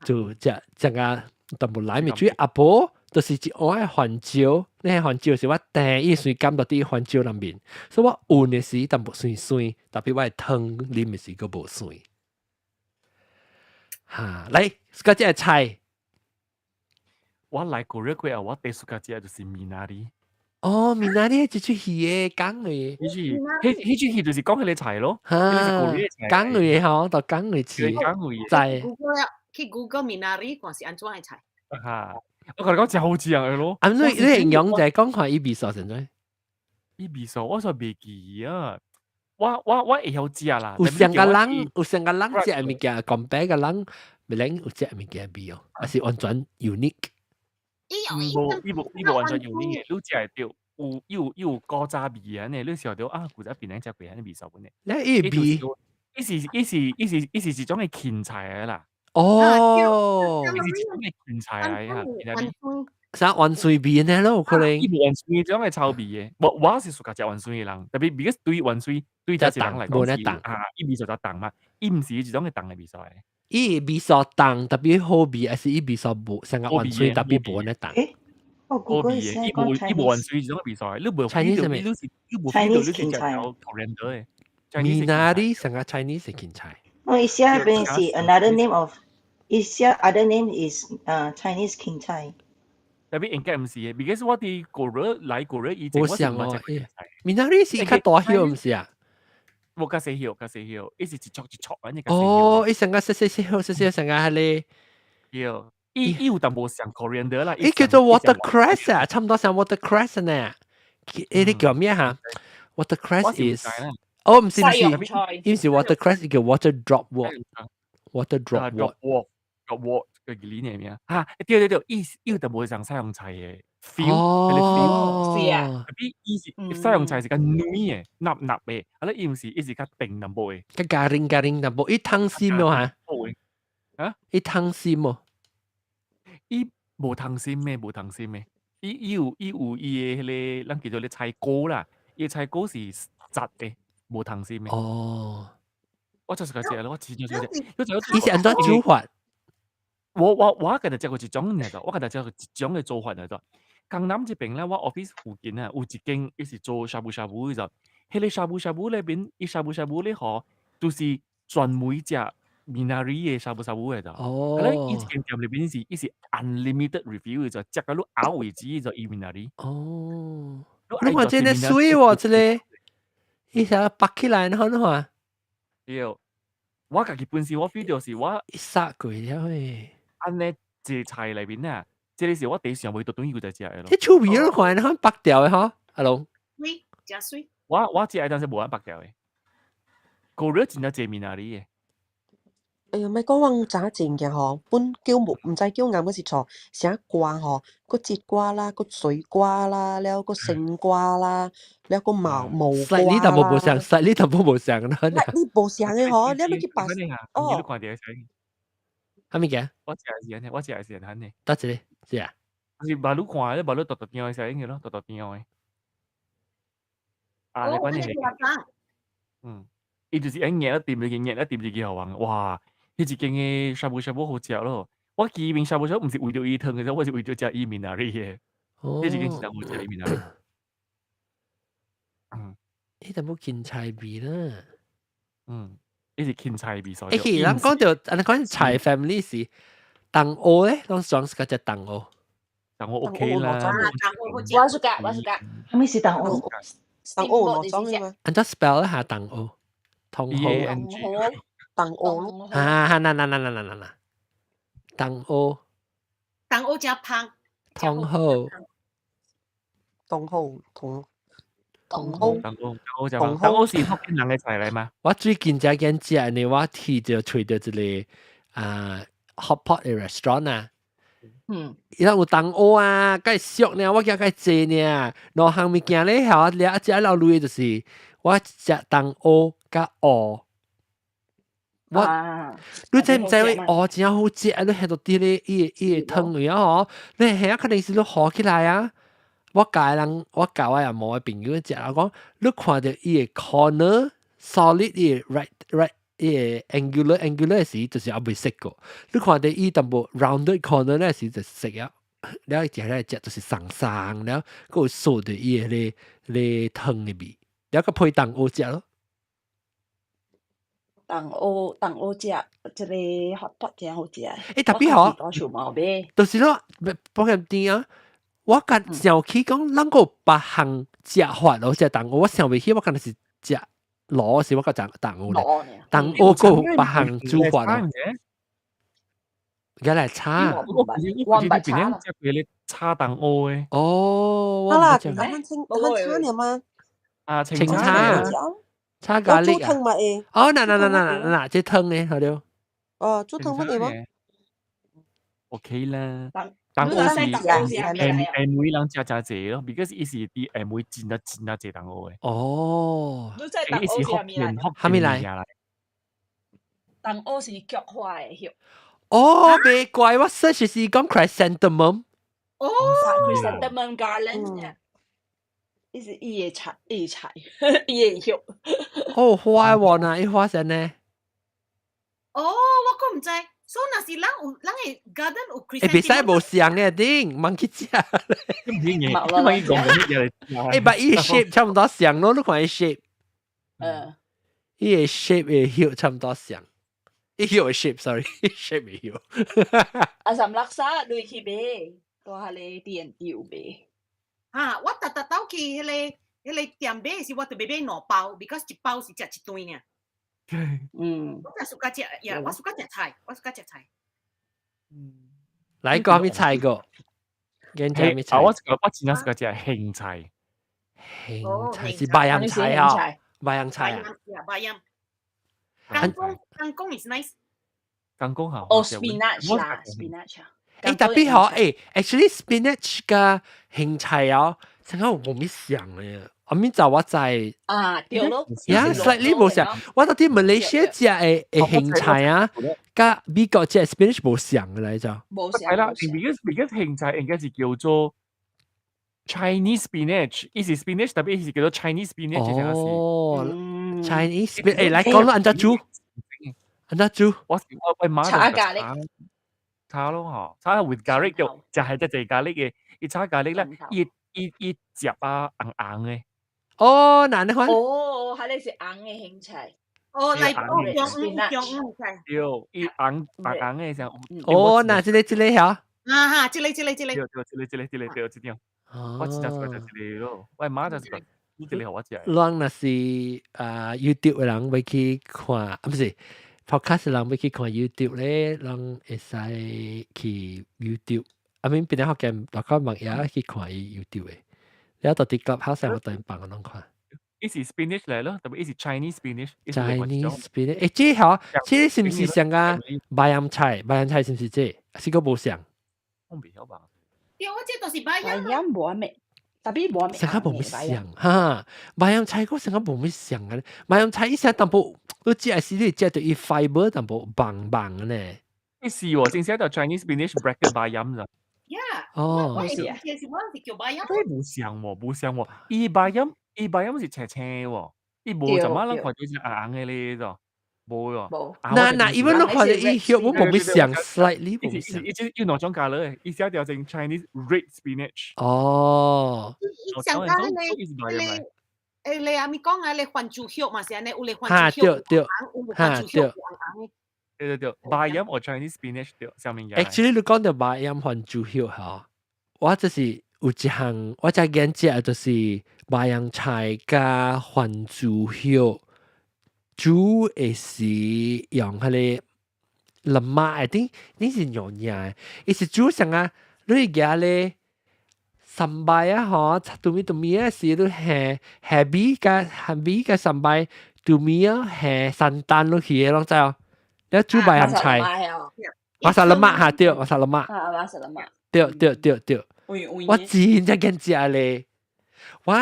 就食食個淡薄 lime 水。啊無，就是一碗番椒，那個番椒是我訂伊酸甘到佇番椒內面，所以我勻的時淡薄酸酸，特別我的湯啉的時閣無酸。哈，來，suka 這个菜。我來過日過後，我第 suka 食就是 Minari。哦，Minari 這出戲的講的，彼出彼彼出戲就是講彼个菜咯。哈，講的吼，就講的詞。講的。在。 Google 去 Google Minari 看是按怎的菜。哈，我共你講真好食的咯。啊，你你形容就係講看伊味素啥物？伊味素我煞袂記啊。我我我會曉食啦。有上個人有上個人食的物件，compare 個人，袂能有食的物件味哦，還是完全 unique。無，伊無伊無完全 unique 的，你食會著有有有古早味啊呢，你想著啊，古早邊人食過按呢味素本的。你伊味，伊是伊是伊是伊是一種的芹菜的啦。哦，伊是一種的芹菜來啊，啥芫荽味呢咯？有可能。伊無芫荽種的臭味的，無我是 suka 食芫荽的人，特別 because 對芫荽對這一人來講是啊，伊味素較重嘛，伊毋是一種的重的味素的。伊味素重，特別好味，還是伊味素無成個芫荽特別無按呢重？好味的，伊無伊無芫荽這種味素的，你無 Chinese 你是你無 feel 到你是食到 coriander 的。 Minari 成個 Chinese 的芹菜。哦，伊寫邊是 another name of，伊寫 other name is Chinese 芹菜。特別應該毋是的，because 我佇國熱來國熱以前，我想哦，Minari 是較大葉毋是啊？無較細葉，較細葉，伊是一撮一撮按呢。哦，伊成個細細細葉細細成個彼个。對，伊伊有淡薄像 coriander 啦。伊叫做 watercress 啊，差唔多像 watercress 呢。伊你叫咩哈？watercress is 哦，毋是毋是，伊毋是 watercress，伊叫 water dropwort。water dropwort。 dropwort 個理念名啊？對對對，伊伊有淡薄像西洋菜的 feel，哦，是啊，特別伊是西洋菜是較軟的、軟軟的，啊咧伊毋是，伊是較硬淡薄的。較 garing garing 淡薄，伊湯心無哈？啊？伊湯心無？伊無湯心的，無湯心的。伊伊有伊有伊的彼个，咱叫做咧菜膏啦。伊的菜膏是雜的，無湯心的。哦。我就是個食咯，我真正食。伊是按怎煮法？我我我共你食過一種爾就，我共你食過一種的做法爾就。江南這邊咧，我 office 附近啊，有一間伊是做 shabu shabu 的就，彼个 shabu shabu 內面，伊 shabu shabu 咧吼，就是專門食 Minari 的 shabu shabu 的就。哦。啊咧，伊一間店內面是伊是 unlimited refill 的就，食到你飽為止就伊 Minari。哦。你看這个媠喎，這个，伊啥拔起來，你看你看。對，我家己本身我 feel 著是我殺過了嘿。按呢這菜內面啊，這个是我第一想袂到轉去才食的咯。這趣味你看，你看白掉的吼，阿龍。媠，誠媠。我我食的當時無按白掉的，過熱真正濟 Minari 的。哎呀，莫講往早前嘅吼，本叫無毋知叫啱嗰是錯，啥瓜吼，閣節瓜啦，閣水瓜啦，了閣生瓜啦，了閣毛毛瓜實你淡薄無相，實你淡薄無相啦。你無相的吼，了你去把哦。你看著會啥物件？我食的是按呢，我食的是按呢。佗一個？是啊。就是目睭看的，目睭沓沓張的聲音咯，沓沓張的。啊，你關鍵係。嗯，伊就是按夾一掂入去，夾一掂入去予人，哇！彼一間的 shabu shabu 好食咯。我記名 shabu shabu 毋是為著伊湯的，我是為著食伊 Minari 的。呢一間是真好食裡面啊。嗯，呢度冇芹菜味啦。嗯，呢是芹菜味所。欸，咱講到，咱講菜 family 是糖蚵咧，攏裝是個隻糖蚵。糖蚵 OK 啦。我是㗎，我是㗎。咩是糖蚵？糖蚵攞裝嘅嘛？按怎 spell 一下糖蚵？糖蚵。糖蚵咯。啊，嗱嗱嗱嗱嗱嗱嗱，糖蚵。糖蚵加芳。糖蚵。糖蚵同。糖蚵，糖蚵，糖蚵就糖蚵是福建人嘅菜嚟嘛？我最近才見食呢，我去就揣到一個啊 hot pot 嘅 restaurant 啊。伊拉有糖蚵啊，較俗呢，我驚較濟呢。兩項物件咧，嚇，掠食老類就是我食糖蚵佮蚵。我，你知毋知影蚵真好食？你下到佇咧伊個湯裡啊吼，你下可能是你好起來啊。我教人，我教我阿毛嘅朋友食，我講你看著伊個 corner solid 伊個 right 伊個 angular 時，就是猶未熟過。你看著伊淡薄 rounded corner 咧時就熟啊。了食來食就是鬆鬆，了閣有臊著伊個咧咧湯的味，了閣配糖蚵食咯。糖蚵糖蚵食，這個 hot pot 真好食。欸，特別吼，多數冇買。就是咯，保險店啊。我甲想起講，咱個別項食法咯，食糖蚵，我想袂起，我敢若是食螺時，我甲食糖蚵咧，糖蚵閣有別項煮法咯。原來炒，我我我是邊樣食過咧炒糖蚵的。哦，好啦，咱清咱炒了嗎？啊，清炒，炒咖喱啊。哦，嗱嗱嗱嗱嗱，這湯呢，好了。哦，煮湯乜嘢嗎？OK 啦。糖蚵是下暝人食誠濟咯，because 伊是佇下暝真啊真啊濟糖蚵的。哦，伊是福建福建物來？糖蚵是菊花的葉。哦，袂怪我 search 是講 chrysanthemum。哦，chrysanthemum garland，伊是伊的菜，伊的菜，伊的葉。哦，花喎啊，伊花啥呢？哦，我閣毋知。所以若是咱有咱的 garden 有欸，袂使無相嘅頂，茫去食。唔是嘅，因為伊講緊嘢嚟。欸，but 伊 shape 差毋多像咯，你看伊 shape。伊的 shape 的葉差毋多像。伊葉的 shape，sorry，shape 的葉。阿三垃圾你去買，到彼个店有賣。啊，我逐逐兜去彼個店買時，我就欲買兩包，because 一包是食一頓爾。我真 suka 食，呀，我 suka 食菜，我 suka 食菜。來講咩菜個？講食咩菜？啊，我真正 suka 食莧菜。莧菜是白洋菜啊，白洋菜啊。白洋。kangkung kangkung is nice。 kangkung 好。哦，spinach 啦，spinach。欸，特別好，欸，actually spinach 佮莧菜哦，成個無咩像嘅。阿咪就我在啊，對咯，呀，slightly 無像。我到佇馬來西亞食的的莧菜啊，佮美國食 spinach 無像嘅來就。無像。係啦，because 莧菜應該是叫做 Chinese spinach，伊是 spinach，特別伊是叫做 Chinese spinach。哦，Chinese spinach，欸，來講咯，按怎煮？按怎煮？我是我我媽炒咖喱，炒咯嗬，炒 with garlic 就係隻隻咖喱嘅，伊炒咖喱咧，伊伊伊夾啊紅紅嘅。哦，哪呢款？哦，彼個是紅的莧菜。哦，來哦，中中菜。對，伊紅紅紅的像。哦，那這個這個嚇？啊哈，這個這個這個。對對，這個這個這個對，這種。我真正 suka 食這個咯，我媽就 suka 煮這個予我食。咱若是啊 YouTube 的人欲去看，啊毋是 podcast 的人欲去看 YouTube 咧，咱會使去 YouTube。啊，免邊個福建大家網頁去看伊 YouTube 的。了到佇 Clubhouse 我等放攏看。伊是 spinach 來咯，特別伊是 Chinese spinach。 Chinese spinach，欸，這吼，這是毋是像個白洋菜？白洋菜是毋是這？是閣無像？我袂曉吧？對，我這就是白洋。白洋無味，特別無味。成個無咩像哈，白洋菜閣成個無咩像啊！白洋菜伊成淡薄，你食時你食著伊 fiber 淡薄棒棒的呢。伊是喎，正寫就 Chinese spinach bracket 白洋咋。 Yeah，哦，我是啊，是我是叫白洋。這無像喎，無像喎，伊白洋伊白洋是青青喎，伊無怎麼咱看到是紅紅的咧，咋？無喎。無。嗱嗱，even 你看到伊葉，我無必想 slightly 無想。伊只有兩種價咧，伊寫掉成 Chinese red spinach。哦。伊上加你你你阿咪講啊，你番薯葉嘛是按呢，有咧番薯葉，對對，哈對。對對對，bayam 或 Chinese spinach 對，上面 Actually，你講到 bayam 番薯葉吼，我就是有一項，我才見食就是 bayam 菜加番薯葉。煮的是用彼個 lemak 的，頂頂是娘惹的，伊是煮啥啊？你舉咧 sambal 啊吼，拄咪拄咪啊是你下下米佮下米佮 sambal 拄咪啊下 santan 落去的攏知哦。你煮 bayam 菜，masak lemak 哈對，masak lemak。啊，masak lemak。對對對對，我真正見食咧，我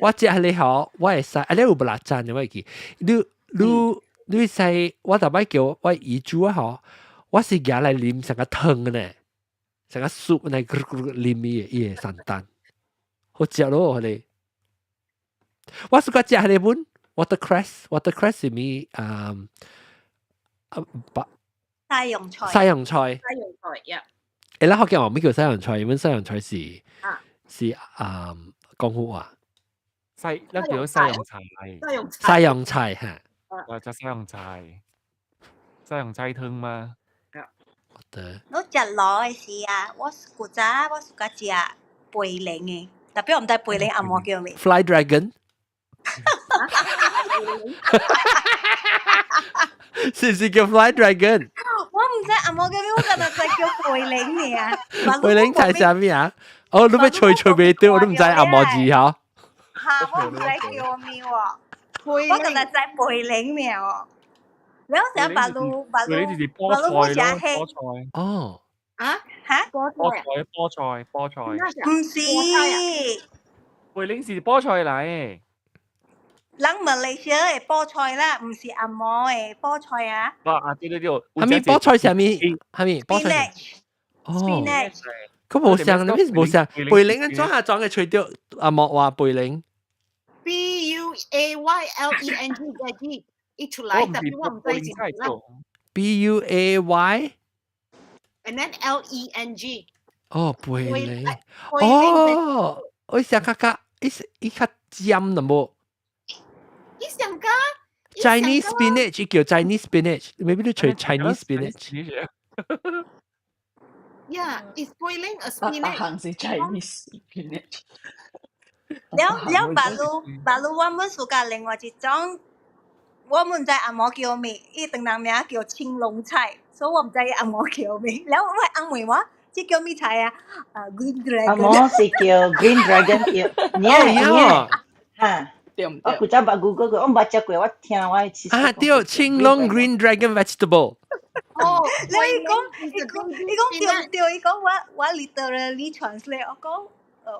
我食咧吼，我會使，啊你有 belacan 的我會記，你。你你使我逐擺叫我姨煮啊吼，我是舉來啉成個湯呢，成個 soup 呢，咕咕啉伊個伊個 santan，好食咯，佢我是個食彼本 watercress，watercress 是咪啊啊白西洋菜，西洋菜，西洋菜呀。誒，咱福建話咩叫西洋菜？因為西洋菜是是啊廣府話。西，咱叫西洋菜。西洋菜嚇。啊，就西洋菜，西洋菜湯嗎？對。我食螺的時啊，我古早我喜歡食貝靈的，特別我毋知貝靈紅毛叫咩。 Fly Dragon。是唔是叫 Fly Dragon？我毋知紅毛叫咩，我敢若知叫貝靈爾。貝靈菜啥物啊？哦，你欲吹吹袂對，我都毋知紅毛字吼。哈，我毋知叫咩喎。我敢若知貝靈爾哦。然後成日白鷺白鷺白鷺冇食菠菜。哦。啊？嚇？菠菜菠菜菠菜。毋是。貝靈是菠菜嚟。人馬來西亞的菠菜啦，毋是紅毛的菠菜啊。啊，對對對。啥物菠菜啥物？啥物菠菜？哦。 Spinach。佢無像，你無像貝靈按怎下裝嘅吹著紅毛話貝靈。 BUAYLENG 嘅字，一出來，特別我毋知是啦。 BUAY。 And then LENG。哦，貝靈。哦，我想較較，伊伊較尖淡薄。伊上加 Chinese spinach 叫 Chinese spinach，maybe 你吹 Chinese spinach。 Yeah, it's boiling a spinach. 行是 Chinese spinach。了了，白鷺白鷺，我們暑假另外一種，我們毋知紅毛叫咩，伊唐人名叫青龍菜，所以我毋知伊紅毛叫咩。了我翁問我，這叫咩菜啊？啊，Green 紅 Dragon。毛是叫 Green Dragon 叫，爾哈。對毋我古早捌 Google 過，我毋捌食過，我聽我試。啊，對，青龍 Green Dragon Vegetable。哦，了伊講，伊講，伊講對毋對？伊講我我 literally translate，我講。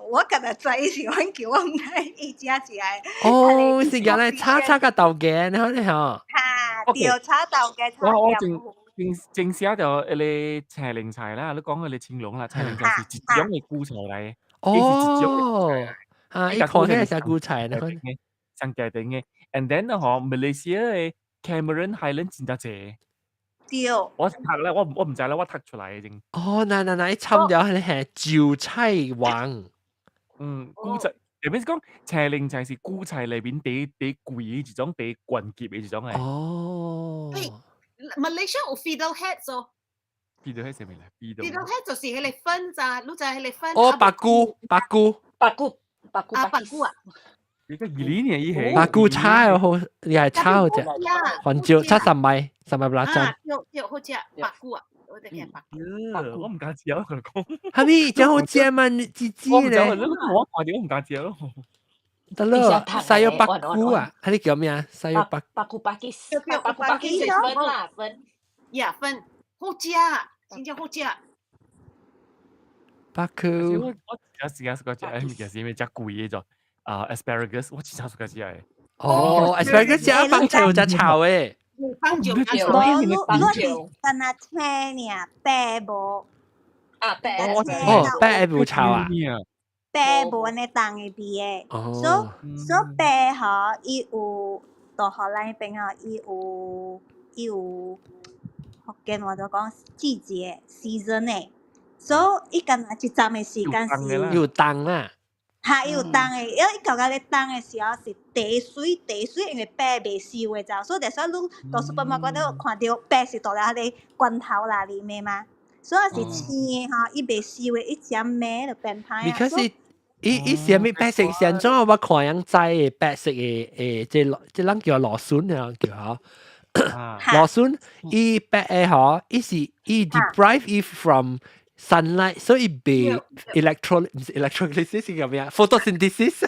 我今日知是阮叫我毋知伊食食的。哦，是原來炒炒個豆芽，你看你吼。哈，對，炒豆芽炒我我正正正寫著彼个青靈菜啦，你講彼个青龍啦，青靈菜是一種的韭菜來的。哦，啊，伊看起來像韭菜，你看。上家頂的，and then 呢吼，馬來西亞的 Cameron Highland 真正濟。對。我讀咧，我我毋知啦，我讀出來的先。哦，嗱嗱嗱，伊參掉彼個韭菜王。嗯，韭菜，特別是講青靈菜是韭菜內面第第貴的一種，第懸級的一種的。哦。 Malaysia 有 fiddlehead 哦。 Fiddlehead 啥物來？Fiddlehead 就是彼个粉咋，你知彼个粉。哦，白菇，白菇。白菇，白菇，啊，白菇啊。你個二年伊係白菇炒好，你係炒啫，番椒炒三米，三米 belacan。對對，好食白菇啊，我哋叫白菇。我毋敢食，我共你講。哈咪真好食嘛？你知知咧？我看著我毋敢食咯。得咯，sayur 白菇啊，係你叫咩啊？sayur 白白菇 pakis，白菇 pakis 粉啦粉，呀粉，好食，真正好食。白菇。我我有時間食食，物件是因為食貴的就。啊，asparagus 我真正喜歡食的。哦，asparagus 食放椒食炒的。放椒，無，你你是敢若青爾，白無。啊，白。哦，白無炒啊。白無按呢重的味的，所以所以白吼，伊有到荷蘭彼邊吼，伊有伊有福建話就講季節 season 的，所以伊敢若一站的時間是有凍啦。哈，伊有凍的，因為伊到甲咧凍的時候是茶水茶水，因為白袂收的就，所以就算你到 supermarket 都看著白是倒咧彼个罐頭內裡面嘛，所以是青的吼，伊袂收的，伊只味就變歹啊。 Because 伊伊是啥物白色是按怎我看樣知的白色的誒，這這人叫蘆筍啊，叫吼。蘆筍伊白的吼，伊是伊 deprive 伊 from sunlight，所以被 electro 毋是 electrolysis 是叫咩啊？photosynthesis。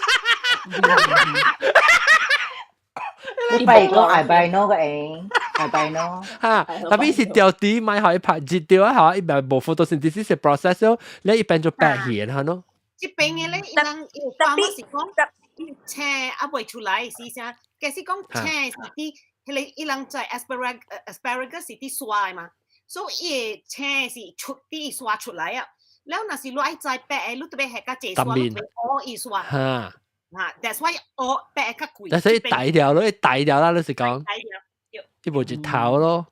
你拜講 albino 個誒，albino。哈，特別是掉啲買可以拍熱掉啊，嚇，伊咪無 photosynthesis 嘅 process 咯，你一變做白血嚇咯。這邊嘅咧，伊人伊發我是講，青啊未出來是啥？其實講青是佇彼个伊人在 asparagus 是佇沙的嘛，所以伊的青是出佇沙出來啊。了若是你愛栽白的，你特別係較濟沙，你特別挖伊沙。哈。啊，that's why 挖白的較貴。但是伊大條咯，伊大條啦，你是講。大條。伊無一頭咯。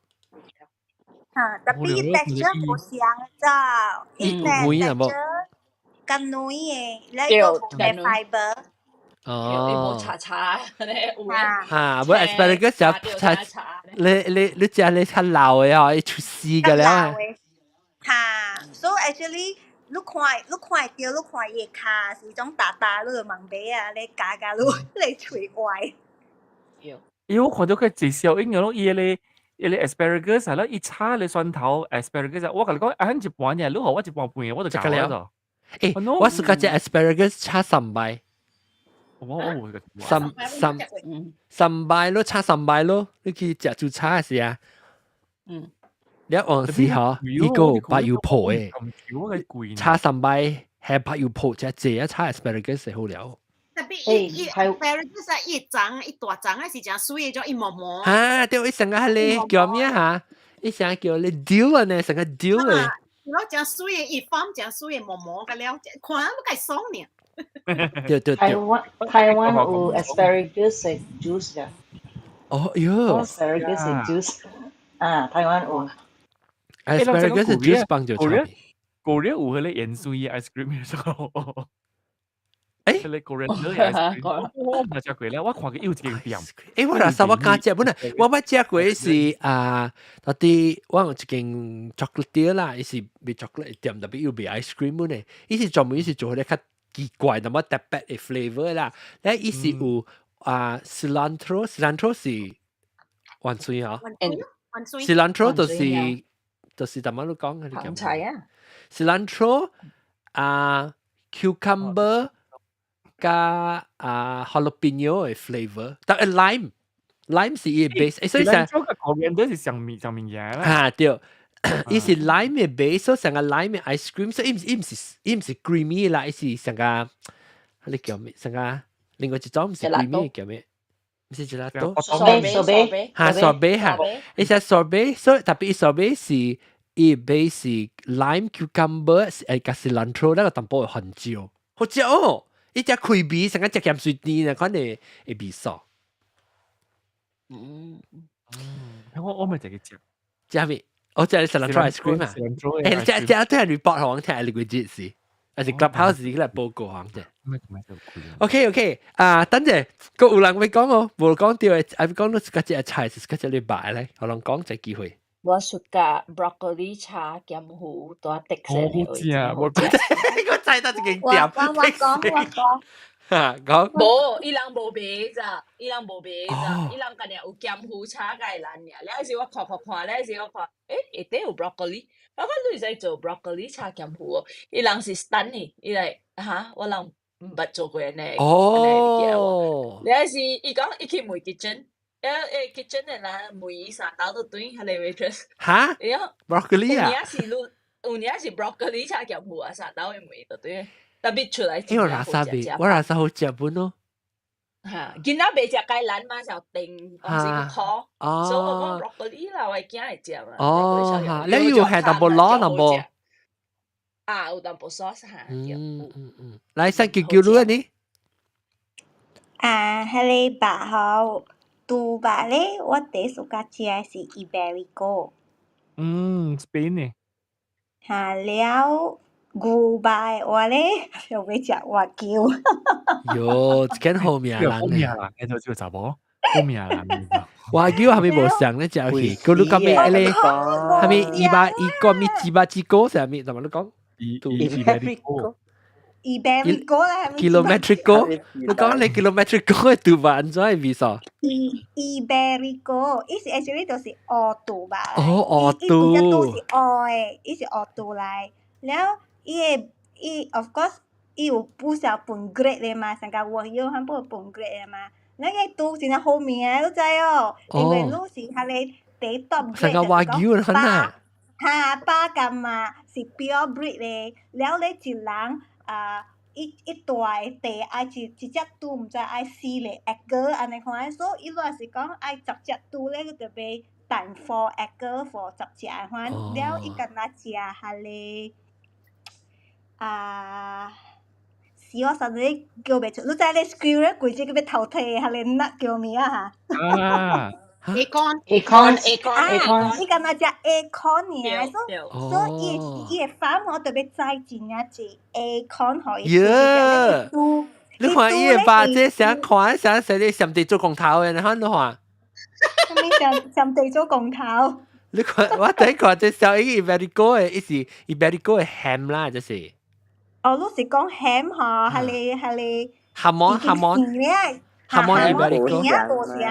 哈，特別 texture 無相咋，伊白 texture 較軟的，你個無咩 fiber。哦。伊無茶茶咧，有哈，無 asparagus 食茶，你你你食你較老的哦，伊出絲個了。哈，so actually 你看你看會著，你看伊的跤是種大大，你就問買啊，你咬咬你你喙歪。因為我看到佢濟效應咯，伊個伊個 asparagus 係咯，伊炒咧蒜頭 asparagus，我共你講，啊，一半爾，你予我一半半，我就食了。誒，我是講隻 asparagus 炒三擺。我我有三三三擺咯，炒三擺咯，你去食煮炒時啊。你往時吼，伊個柏油泡的，炒三擺係柏油泡，只濟啊炒 asparagus 好了。特別伊伊 asparagus 啊，伊長伊大長啊是誠媠的，種伊毛毛。啊，對，伊成個彼个叫咩哈？伊成個叫你丟啊呢，成個丟的。我誠媠的，伊放誠媠的毛毛個了，看都該爽呢。對對對。台灣台灣有 asparagus 的 juice 㗎。哦喲。 asparagus 的 juice 啊，台灣有。 asparagus 的 juice 幫就差。 Korea 有彼個鹽水的 ice cream 的。誒，彼個 Korean 的 ice cream，我毋捌食過咧，我看過有一間店。誒，我若啥我敢食，本來我捌食過是啊，到底我有一間 chocolate 店啦，伊是賣 chocolate 店，特別有賣 ice cream 本咧，伊是專門伊是做彼個較奇怪，淡薄特別的 flavour 啦。咧伊是有啊 cilantro，cilantro 是芫荽吼，cilantro 就是就是淡薄你講嘅，芹菜啊，cilantro 啊 cucumber。加啊 jalapeno 的 flavor，但係 lime lime 是伊的 base，所以成個 coriander 是上面上面嘢啦。啊對，伊是 lime 的 base，所以成個 lime 的 ice cream，所以伊毋是伊毋是伊毋是 creamy 啦，伊是成個你叫咩？成個另外一種毋是 creamy 叫咩？毋是 gelato。 sorbet 哈 sorbet 哈，伊是 sorbet，所以特別伊 sorbet 是伊 base 是 lime cucumber 誒加 cilantro 那個淡薄的番椒，好食哦。伊只開味，成個食鹹水甜啊，款的會味素。我我咪就去食。食咩？我食 cilantro ice cream 啊。誒，食食對人 report 予我聽，你幾節是？還是 clubhouse 是來報告予我聽。OK OK，啊，等陣閣有人欲講哦，無講著的，愛講你自家食菜是自家食禮拜咧，予人講一個機會。我 suka broccoli 炒鹹魚帶特色的好食，我我知道這間店。我我講我講。哈，講。無，伊人無賣咋，伊人無賣咋，伊人干爾有鹹魚炒芥蘭爾。了時我看看看，了時我看，欸，下底有 broccoli，我講你會使做 broccoli 炒鹹魚哦。伊人是 stun 的，伊來哈，我人毋捌做過按呢，按呢物件喎。了時伊講伊去問 kitchen。誒誒，kitchen 的人問伊三兜都對，彼个 waitress。哈？伊講 broccoli 啊？有影是你，有影是 broccoli 炒鹹魚啊，三兜的問就對。特別出來因為垃圾味，我垃圾好食本咯。嚇，囡仔袂食芥蘭嘛，就定還是個苦，所以我講 broccoli 啦，我的囝會食嘛。哦，嚇，你有係淡薄攞淡薄？啊，有淡薄 sauce 嚇。嗯嗯嗯，來，先叫叫你啊你。啊，彼个肉吼，豬肉咧，我第 suka 食的是 Iberico。嗯，Spain 呢？哈了，牛肉的話咧，就欲食和牛。喲，這間好命人。好命人，你就知查某，好命人。和牛係咪無相咧？食去，佢你講咩咧？係咪一百一個咪幾百幾個？啥物？怎麼你講？Iberico。 Iberico 啦，Kilometrico，你講你 Kilometrico 嘅豬肉按怎會味素？Iberico，伊是 actually 就是烏豬肉。哦，烏豬。伊規隻豬是烏的，伊是烏豬來。了，伊的伊 of course 伊有不少分 grade 的嘛，上較和牛漢堡分 grade 的嘛。那个豬真正好命，你知哦？因為你是彼个第 top 上較和牛啦。哈，巴甲馬是 pure breed 的，了咧一人啊，一一大个地愛一隻豬，毋知愛四个 acre 按呢款，所以伊若是講愛十隻豬咧，佢就買 times 4 acre for 十隻款，了伊敢若食彼个啊。是我實在叫袂出，你知咧 squirrel 規隻欲偷提，彼个 nut 叫咩啊？啊，acorn acorn acorn，伊敢若食 acorn 爾，所以伊伊的 farm 吼特別栽真正濟 acorn 予伊食。你看伊的爸這想看想說你上地做工頭的，你看你看。啥物上上地做工頭？你看我第一看這小伊 Iberico 的，伊是 Iberico 的 ham 啦，這是。哦，你是講 ham 吼，彼个 jamón jamón jamón ibérico 生無相，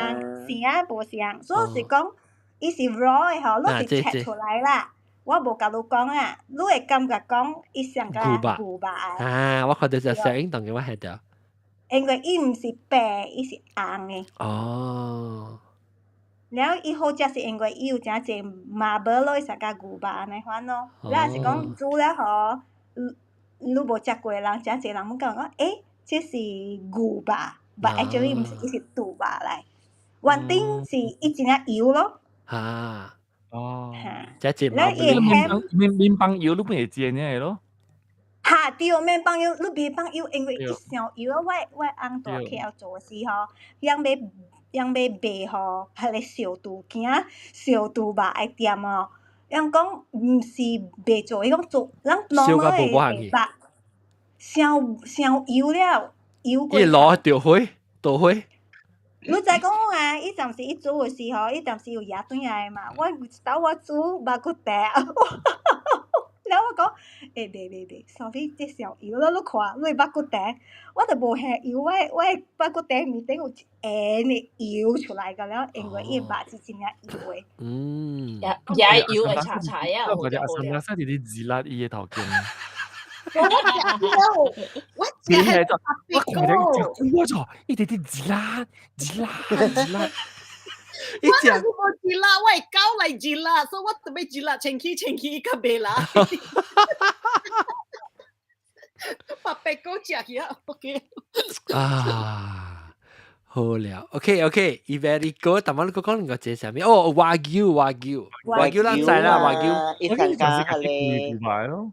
生無相，所以是講伊是 raw 的吼，你是切出來啦。我無共你講啊，你會感覺講伊像個牛肉的。啊，我看到隻聲音當叫我嚇著。因為伊毋是白，伊是紅的。哦。了伊好食是因為伊有誠濟麻婆落去上加牛肉按呢款咯。了若是講煮了吼，你無食過的人，誠濟人攏講講，欸，這是牛肉，but actually 毋是，伊是豬肉來。原頂是伊真正油咯。啊。哦。這隻了伊麵麵包油你會煎的咯？哈，對，麵包油，你袂放油，因為伊傷油啊！我翁蹛 KL 做的時吼，人欲人欲賣予彼个燒豬囝，燒豬肉的店哦，人講毋是袂做，伊講做咱 normal 的肉，傷傷油了，油過。伊攞著火，著火。你知講啊？伊暫時伊煮的時候，伊暫時有壓轉來嘛。我有一擺我煮肉骨茶，了我講，欸，袂袂袂，sorry，這傷油了，你看，你的肉骨茶，我都無下油，我的肉骨茶面頂有一下的油出來個了，因為伊的肉是真正油的。嗯。也油會柴柴啊！我覺得阿三阿三佇咧自辣伊的頭前。我食係我看到伊食久咗，伊佇咧自辣自辣自辣。我若是無自辣，我會狗來自辣，所以我特別自辣，清氣清氣較袂啦。把白狗食去啊，OK。啊，好了，OK OK，Iberico，但我你講個這啥物？哦，和牛和牛和牛，咱知啦，和牛。伊上加彼个，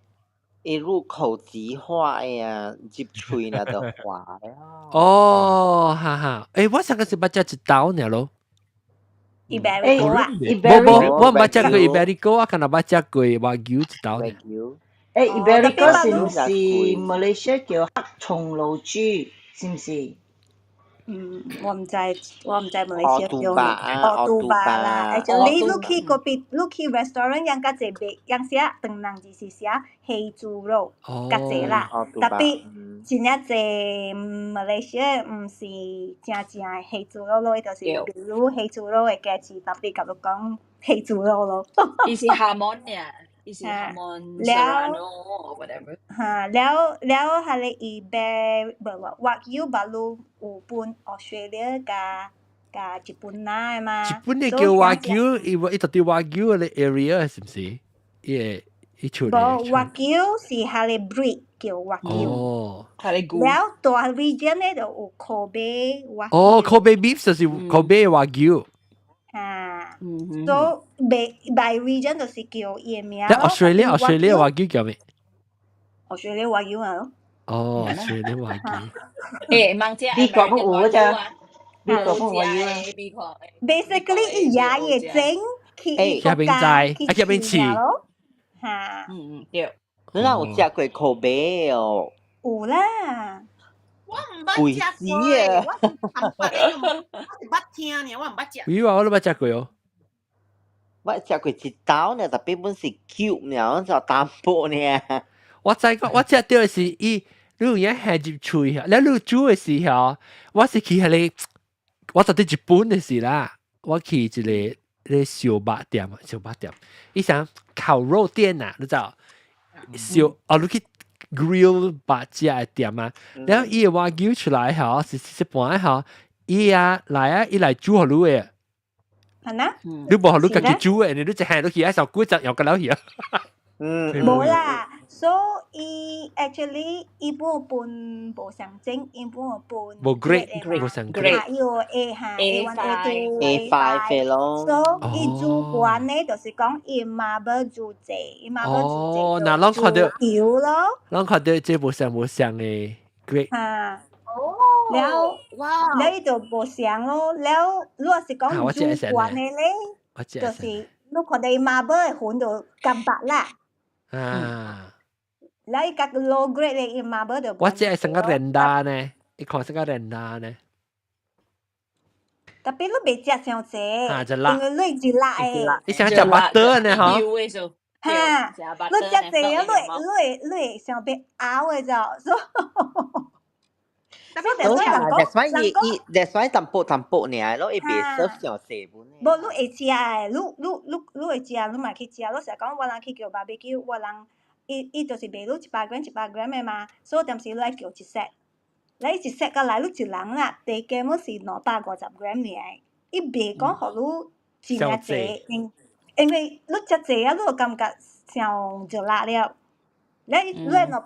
伊入口即化呀，入喙了就化了。哦，哈哈，欸，我上個是捌食一道爾咯。 Iberico 啊？無無，我毋捌食過 Iberico，我敢若捌食過和牛一道。欸，Iberico 是毋是馬來西亞叫黑松露豬？是毋是？嗯，我毋知，我毋知馬來西亞叫咩，烏豬肉啦。Actually，你去嗰邊，你去 restaurant 人較濟賣，人寫唐人就是寫黑豬肉，較濟啦。特別真正濟馬來西亞毋是正正的黑豬肉咯，伊就是比如黑豬肉的價錢，特別共你講黑豬肉咯。伊是 jamón 爾，伊是 jamón serrano or whatever。哈，了了，彼个伊買無無，和牛巴魯有分 Australia 佮佮日本來的嘛。日本的叫和牛，伊伊到底和牛的 area 是毋是？伊會伊出無和牛是彼个 breed 叫和牛。哦。了大 region 咧就有 Kobe 和牛。哦，Kobe beef 就是 Kobe 和牛。啊，所以 by region 就是叫伊的名咯。 Australia Australia 和牛叫咩？Australia 和牛啊咯。哦，Australia 和牛。欸，茫食美國有嗰隻，美國本我有啊。 Basically，伊也會整去伊國家去飼咯，嚇。嗯嗯對。你若有食過 Kobe 哦？有啦。我毋捌食過，我是坦白的，我是捌聽爾，我毋捌食。有啊，我都捌食過哦。我食過一道呢，tapi 本是 cube 呢，就淡薄呢。我知講，我食到的是伊，你有影下入喙，了你煮的時候，我是去彼個，我佇日本的時啦，我去一個咧燒肉店，燒肉店，伊啥烤肉店啊，你知道？燒哦，你去 grill 肉食的店啊，然後伊的和牛出來吼，是一般吼，伊啊來啊，伊來煮予你的。係呐？你無予你家己煮的，你就下落去啊，小幾隻又個落去啊。無啦，所以 actually 伊本分無相整，伊本分無 grade，無相 grade。嚇，伊有 A 嚇 A1 A2 A5 咯。所以伊煮慣咧，就是講伊 marble 煮濟，伊 marble 煮濟。哦，那攏看著油咯。攏看著這無相無相的 grade。嚇。了，了伊就無相咯。了，如果是講煮慣的咧，就是你看著伊 marble 的粉就乾白啦。啊！了伊較 low grade 的伊 marble 就。我這係成個 rendang 呢，伊看成個 rendang 呢。 Tapi 你袂食傷濟，因為你是辣的。你想食 butter 呢？嗬？哈，你食濟啊，你會想欲嘔的就，所以。所以 that's why 伊伊 that's why 淡薄淡薄爾，咯伊袂 serve 傷濟本。無，你會食的，你會食，你嘛去食。你成日講我人去叫 barbecue，我人伊伊就是賣你100 gram 100 gram 的嘛，所以踮時你愛叫一 set。你一 set 到來，你一人啦，低減攏是250 gram 爾，伊袂講予你真正濟，因為你食濟啊，你就感覺傷熱辣了。你250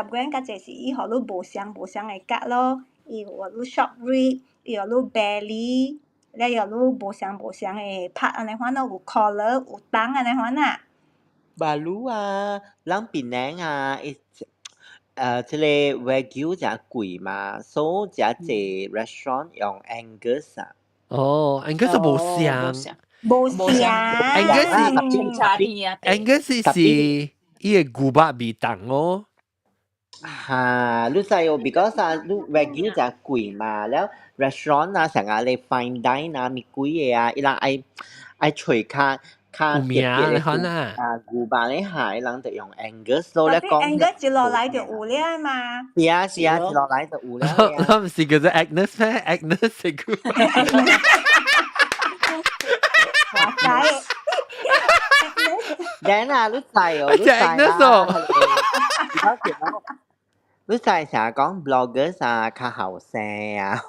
gram 較濟是伊予你無相無相的角咯，伊有予你 short rib，伊予你 belly，了予你無相無相的 part 按呢款咯，有 collar 有 tongue 按呢款啊。馬路啊，咱檳城啊，伊這个 Wagyu 誠貴嘛，所以誠濟 restaurant 用 Angus 啊。哦，Angus 無相，無相，Angus 是 Angus 是伊个牛肉味重哦。哈，你知哦，because 啊，你 Wagyu 誠貴嘛，了 restaurant 啊，成日咧 fine dine 啊，物貴的啊，伊人愛愛揣較較有名的款啊。啊，牛肉咧下，伊人就用 Angus 咯，咧講。 Angus 一落來就有了嘛。是啊是啊，一落來就有了。我毋是叫做 Agnes 咩？Agnes 是個。哇塞！ Then 啊，你知哦，你知啊，你知成日講 bloggers 啊，較後生啊，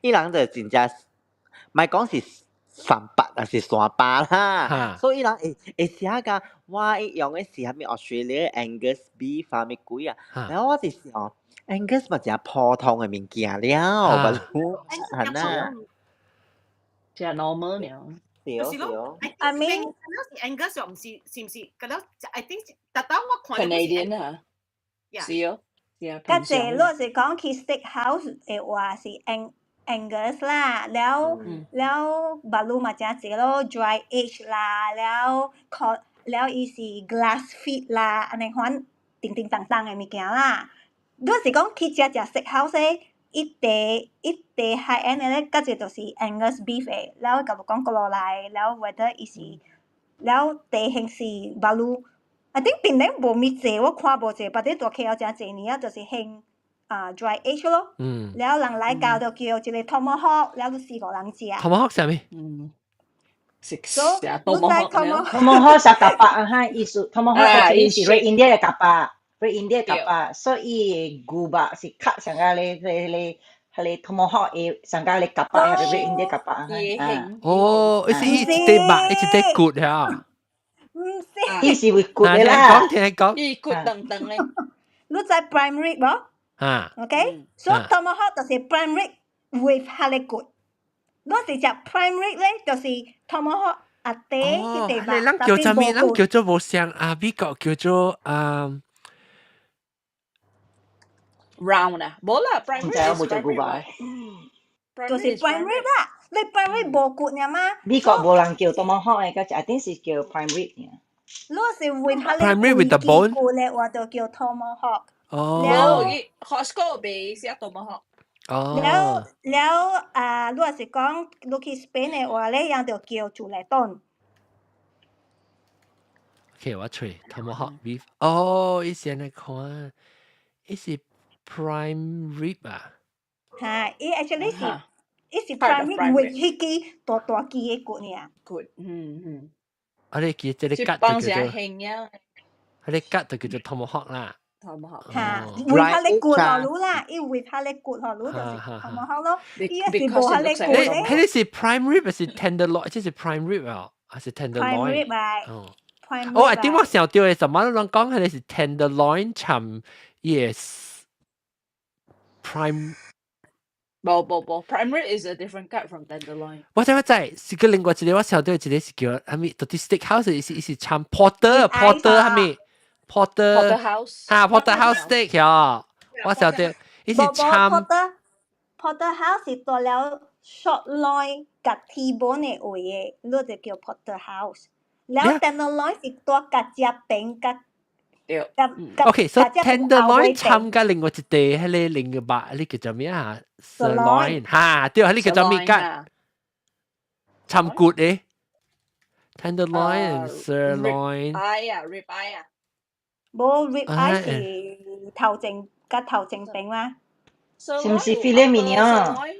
伊人就真正，莫講是三百還是300啦，所以伊人會會寫甲我伊用的是啥物 Australia Angus beef 啊，物鬼啊，然後我就想，Angus 嘛誠普通的物件了，不如係呐，誠 normal 了。對對。 I mean，是 Angus 又毋是，是毋是？嗰了，I think，特當我看 Canadian 啊，是哦，是啊。較濟，如果是講去 steakhouse 的話是 Angus 啦，了了馬路嘛誠濟咯，dry age 啦，了 call 了伊是 grass fed 啦，按呢款叮叮當當的物件啦。如果是講去食食 steakhouse 的，伊地伊地 high end 的咧，較濟就是 Angus beef 的，了共你講過落來，了 whether 伊是了地形是馬路，I think 檳城無咪濟，我看無濟，別啲大 KL 誠濟年啊，就是興啊 dry age 咯。了人來到就叫一個 tomahawk，了你四個人食。 tomahawk 啥物？食食 tomahawk。 tomahawk 食夾白啊哈，意思 tomahawk 是 Red India 的夾白，Red India 夾白，所以牛肉是較上個咧咧咧，彼個 tomahawk 會上個咧夾白，Red India 夾白啊。哦，伊是伊一塊肉，伊一塊骨嚇。毋是，伊是為骨的啦。講聽講。伊骨長長咧。你知 prime rib 無？啊。 OK，所以 tomahawk 就是 prime rib with 彼個骨。我是食 prime rib 咧，就是 tomahawk 阿底彼塊肉，咱叫做咩？咱叫做無相啊，美國叫做啊。 Round 啊，無啦，prime 唔知我無食牛肉。就是 prime rib 啦，你 prime rib 無骨爾嘛？美國無人叫 tomahawk 的，嗰隻一定是叫 prime rib 爾。如果是為他 Prime rib with the bone？骨咧，我就叫 tomahawk。哦。了 Costco 賣寫 tomahawk。哦。了了啊，如果是講你去 Spain 的話咧，人就叫 chuletón。 OK，我揣 tomahawk beef。哦，伊是按呢款，伊是 prime rib 啊。嚇，伊 actually 是，伊是 prime rib with 彼支大大支的骨爾。骨，嗯嗯。啊，你記這個割就叫做，做，啊，你割就叫做 tomahawk 啦。 tomahawk。嚇，為他咧骨予汝啦，伊為他咧骨予汝就是 tomahawk 咯。伊是無彼个骨咧。彼个是 prime rib 還是 tenderloin？這是 prime rib 啊，還是 tenderloin？ prime rib 啊。哦。哦，I think 我想到的什麼攏講彼个是 tenderloin 摻 yes prime。無無無，prime rib is a different cut from tenderloin。我知我知，是個另外一個我想到一個是叫啥物？到底 steakhouse 是摻 porter porter 啥物？porter porterhouse 哈 porterhouse steak 哦，我想到伊是摻 porter porterhouse 是蹛了 short loin 佮 T-bone 的位的，你就叫 porterhouse。了 tenderloin 是蹛佮這邊佮。對。 OK，so tenderloin 摻佮另外一塊，彼个另外肉，你叫做咩啊？sirloin 哈，對，彼个叫做咩㗎？摻骨的 tenderloin sirloin。 eye 啊，rib eye 啊。無 rib eye 是頭前佮頭前邊嗎？是毋是 filet mignon？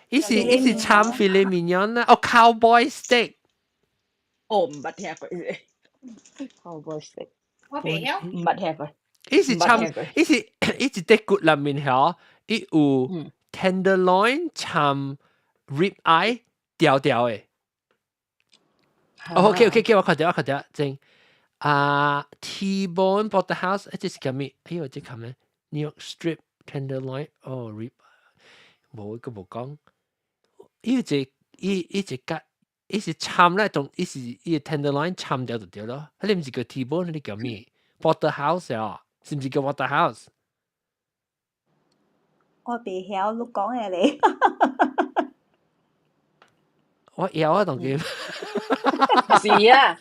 伊是摻 filet mignon 啦，哦，cowboy steak。哦，毋捌聽過，cowboy steak。我袂曉，毋捌聽過。伊是摻，伊是伊一塊骨內面吼，伊有 tenderloin 摻 rib eye 條條的。哦，OK OK，我看著我看著，真啊，T-bone porterhouse，這是啥物？哎呦，這看咩？New York strip tenderloin，哦，rib，無閣無講。伊有一伊伊一個。伊是摻咧，同伊是伊個 tenderloin 摻掉就對咯。彼个毋是叫 T-bone，彼个叫咩？Porterhouse 啊，是毋是叫 Porterhouse？我袂曉你講的咧。我枵啊，當佢。是啊，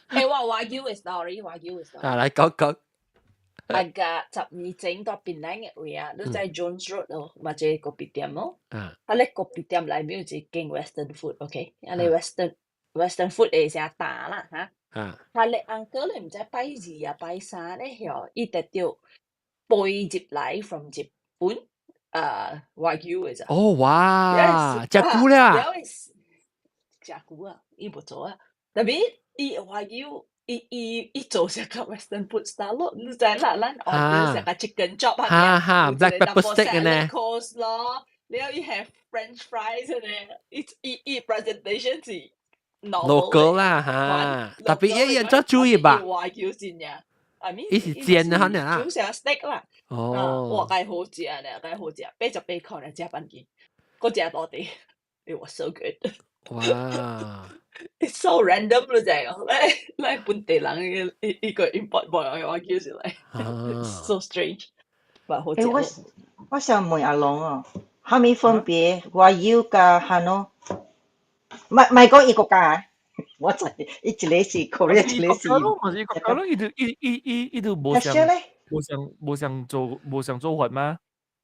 欸，我 Wagyu 的 story，Wagyu 的 story。啊，來講講。啊個10年前蹛檳城的位啊，你在 Jones Road 咯，嘛一個咖啡店咯。啊，咧咖啡店內面有一間 Western food，OK，啊咧 Western food 會誠大啦，哈。啊咧 uncle 咧毋知拜二啊拜三咧曉，伊特著飛入來 from 日本，啊 Wagyu 的咋。哦哇，誠久了。誠久啊，伊無做啊，tapi 伊 Wagyu。伊伊伊做啥個 Western food style 咯，你知啦，咱 order 啥個 chicken chop 哈哈，black pepper steak 呢？coleslaw 咯，了伊 have French fries 呢，伊伊伊 presentation 是 local 啦哈，特別伊伊做注意吧？ Wagyu 先呀，I mean 伊是煎的可能啊，煮成 steak 啦，哦，哇，介好食呢，介好食，88塊呢，食半斤，閣食多啲，It was so good。哇！ It's so random 咯，就係咧咧本地人一一個 import 過來，我叫出來，so strange。欸，我我想問阿龍哦，啥物分別 Wagyu 佮韓喏？莫莫講伊國家，我知伊一個是 Korea，一個是。嘛是國家咯，伊就伊伊伊伊就無相無相無相做無相做法嗎？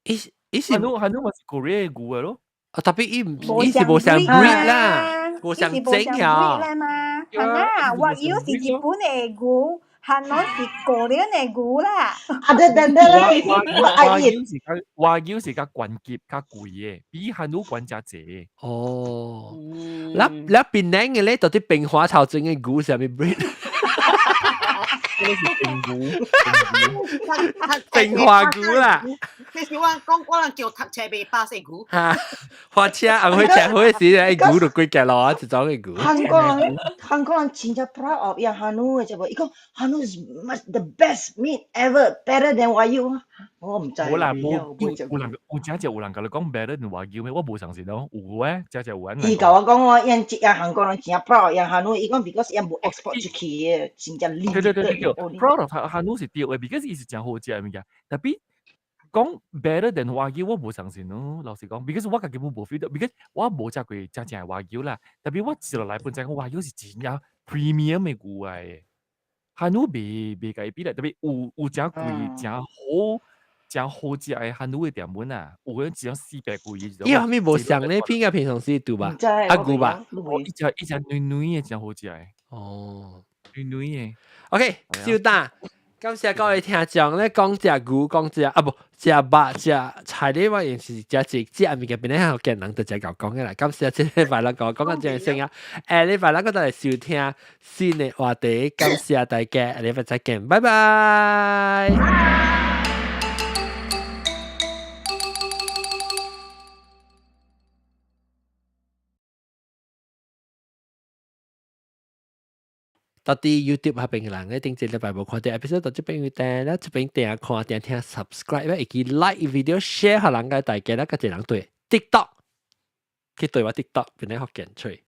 伊伊是韓喏韓喏嘛是 Korea 牛的咯。啊，特別伊毋伊是無相 breed 啦，無相整呀。啦嘛，係啊，Wagyu 是日本的牛，韓喏是 Korean 的牛啦。啊對對對啦， Wagyu 是較 Wagyu 是較懸級較貴的，比韓喏懸誠濟。哦，那那檳城的咧，到底平華頭前的牛是啥物 breed？這個是平牛，平華牛啦。其實我講我人叫讀冊袂巴西牛。哈，火車紅火車火時咧，牛就幾架路啊，一種的牛。韓國人韓國人真正 proud of 伊韓喏的，知無？伊講韓喏 is the best meat ever，better than Wagyu。我毋知。無啦，無有人有真正有人共你講 better than Wagyu 咩？我無相信咯，有誒，真正有人。伊共我講我𪜶這韓國人真正 proud 伊韓喏，伊講 because 𪜶無 export 出去的，真正對對對對，proud of 韓喏是對的，because 伊是誠好食的物件，特別講 better than 和牛，我無相信咯。老實講，because 我家己本無 feel 到，because 我無食過真正的和牛啦。特別我食落來本知講和牛是真正 premium 的牛來的。韓牛袂共伊比啦，特別有誠貴、誠好、誠好食的韓牛的店門啊，有嗰種四百幾。伊後面無像咧，片甲平常時對吧？啊牛吧？伊隻軟軟的，誠好食的。哦，軟軟的。 OK，小達。感謝各位聽眾咧，講食牛，講食啊無食肉食菜咧，我也是食食食物件，變咧福建人就食𠢕講嘅啦。感謝這禮拜咱講講到這聲啊，下禮拜咱閣再來收聽新的話題。感謝大家，下禮拜再見，拜拜。到底 YouTube 下邊嘅人咧，頂一禮拜無看到 episode，到這邊有訂啦，這邊訂看訂聽 subscribe，會記 like video share，予人家大家啦，較濟人對 TikTok 去對我 TikTok 變咧福建吹。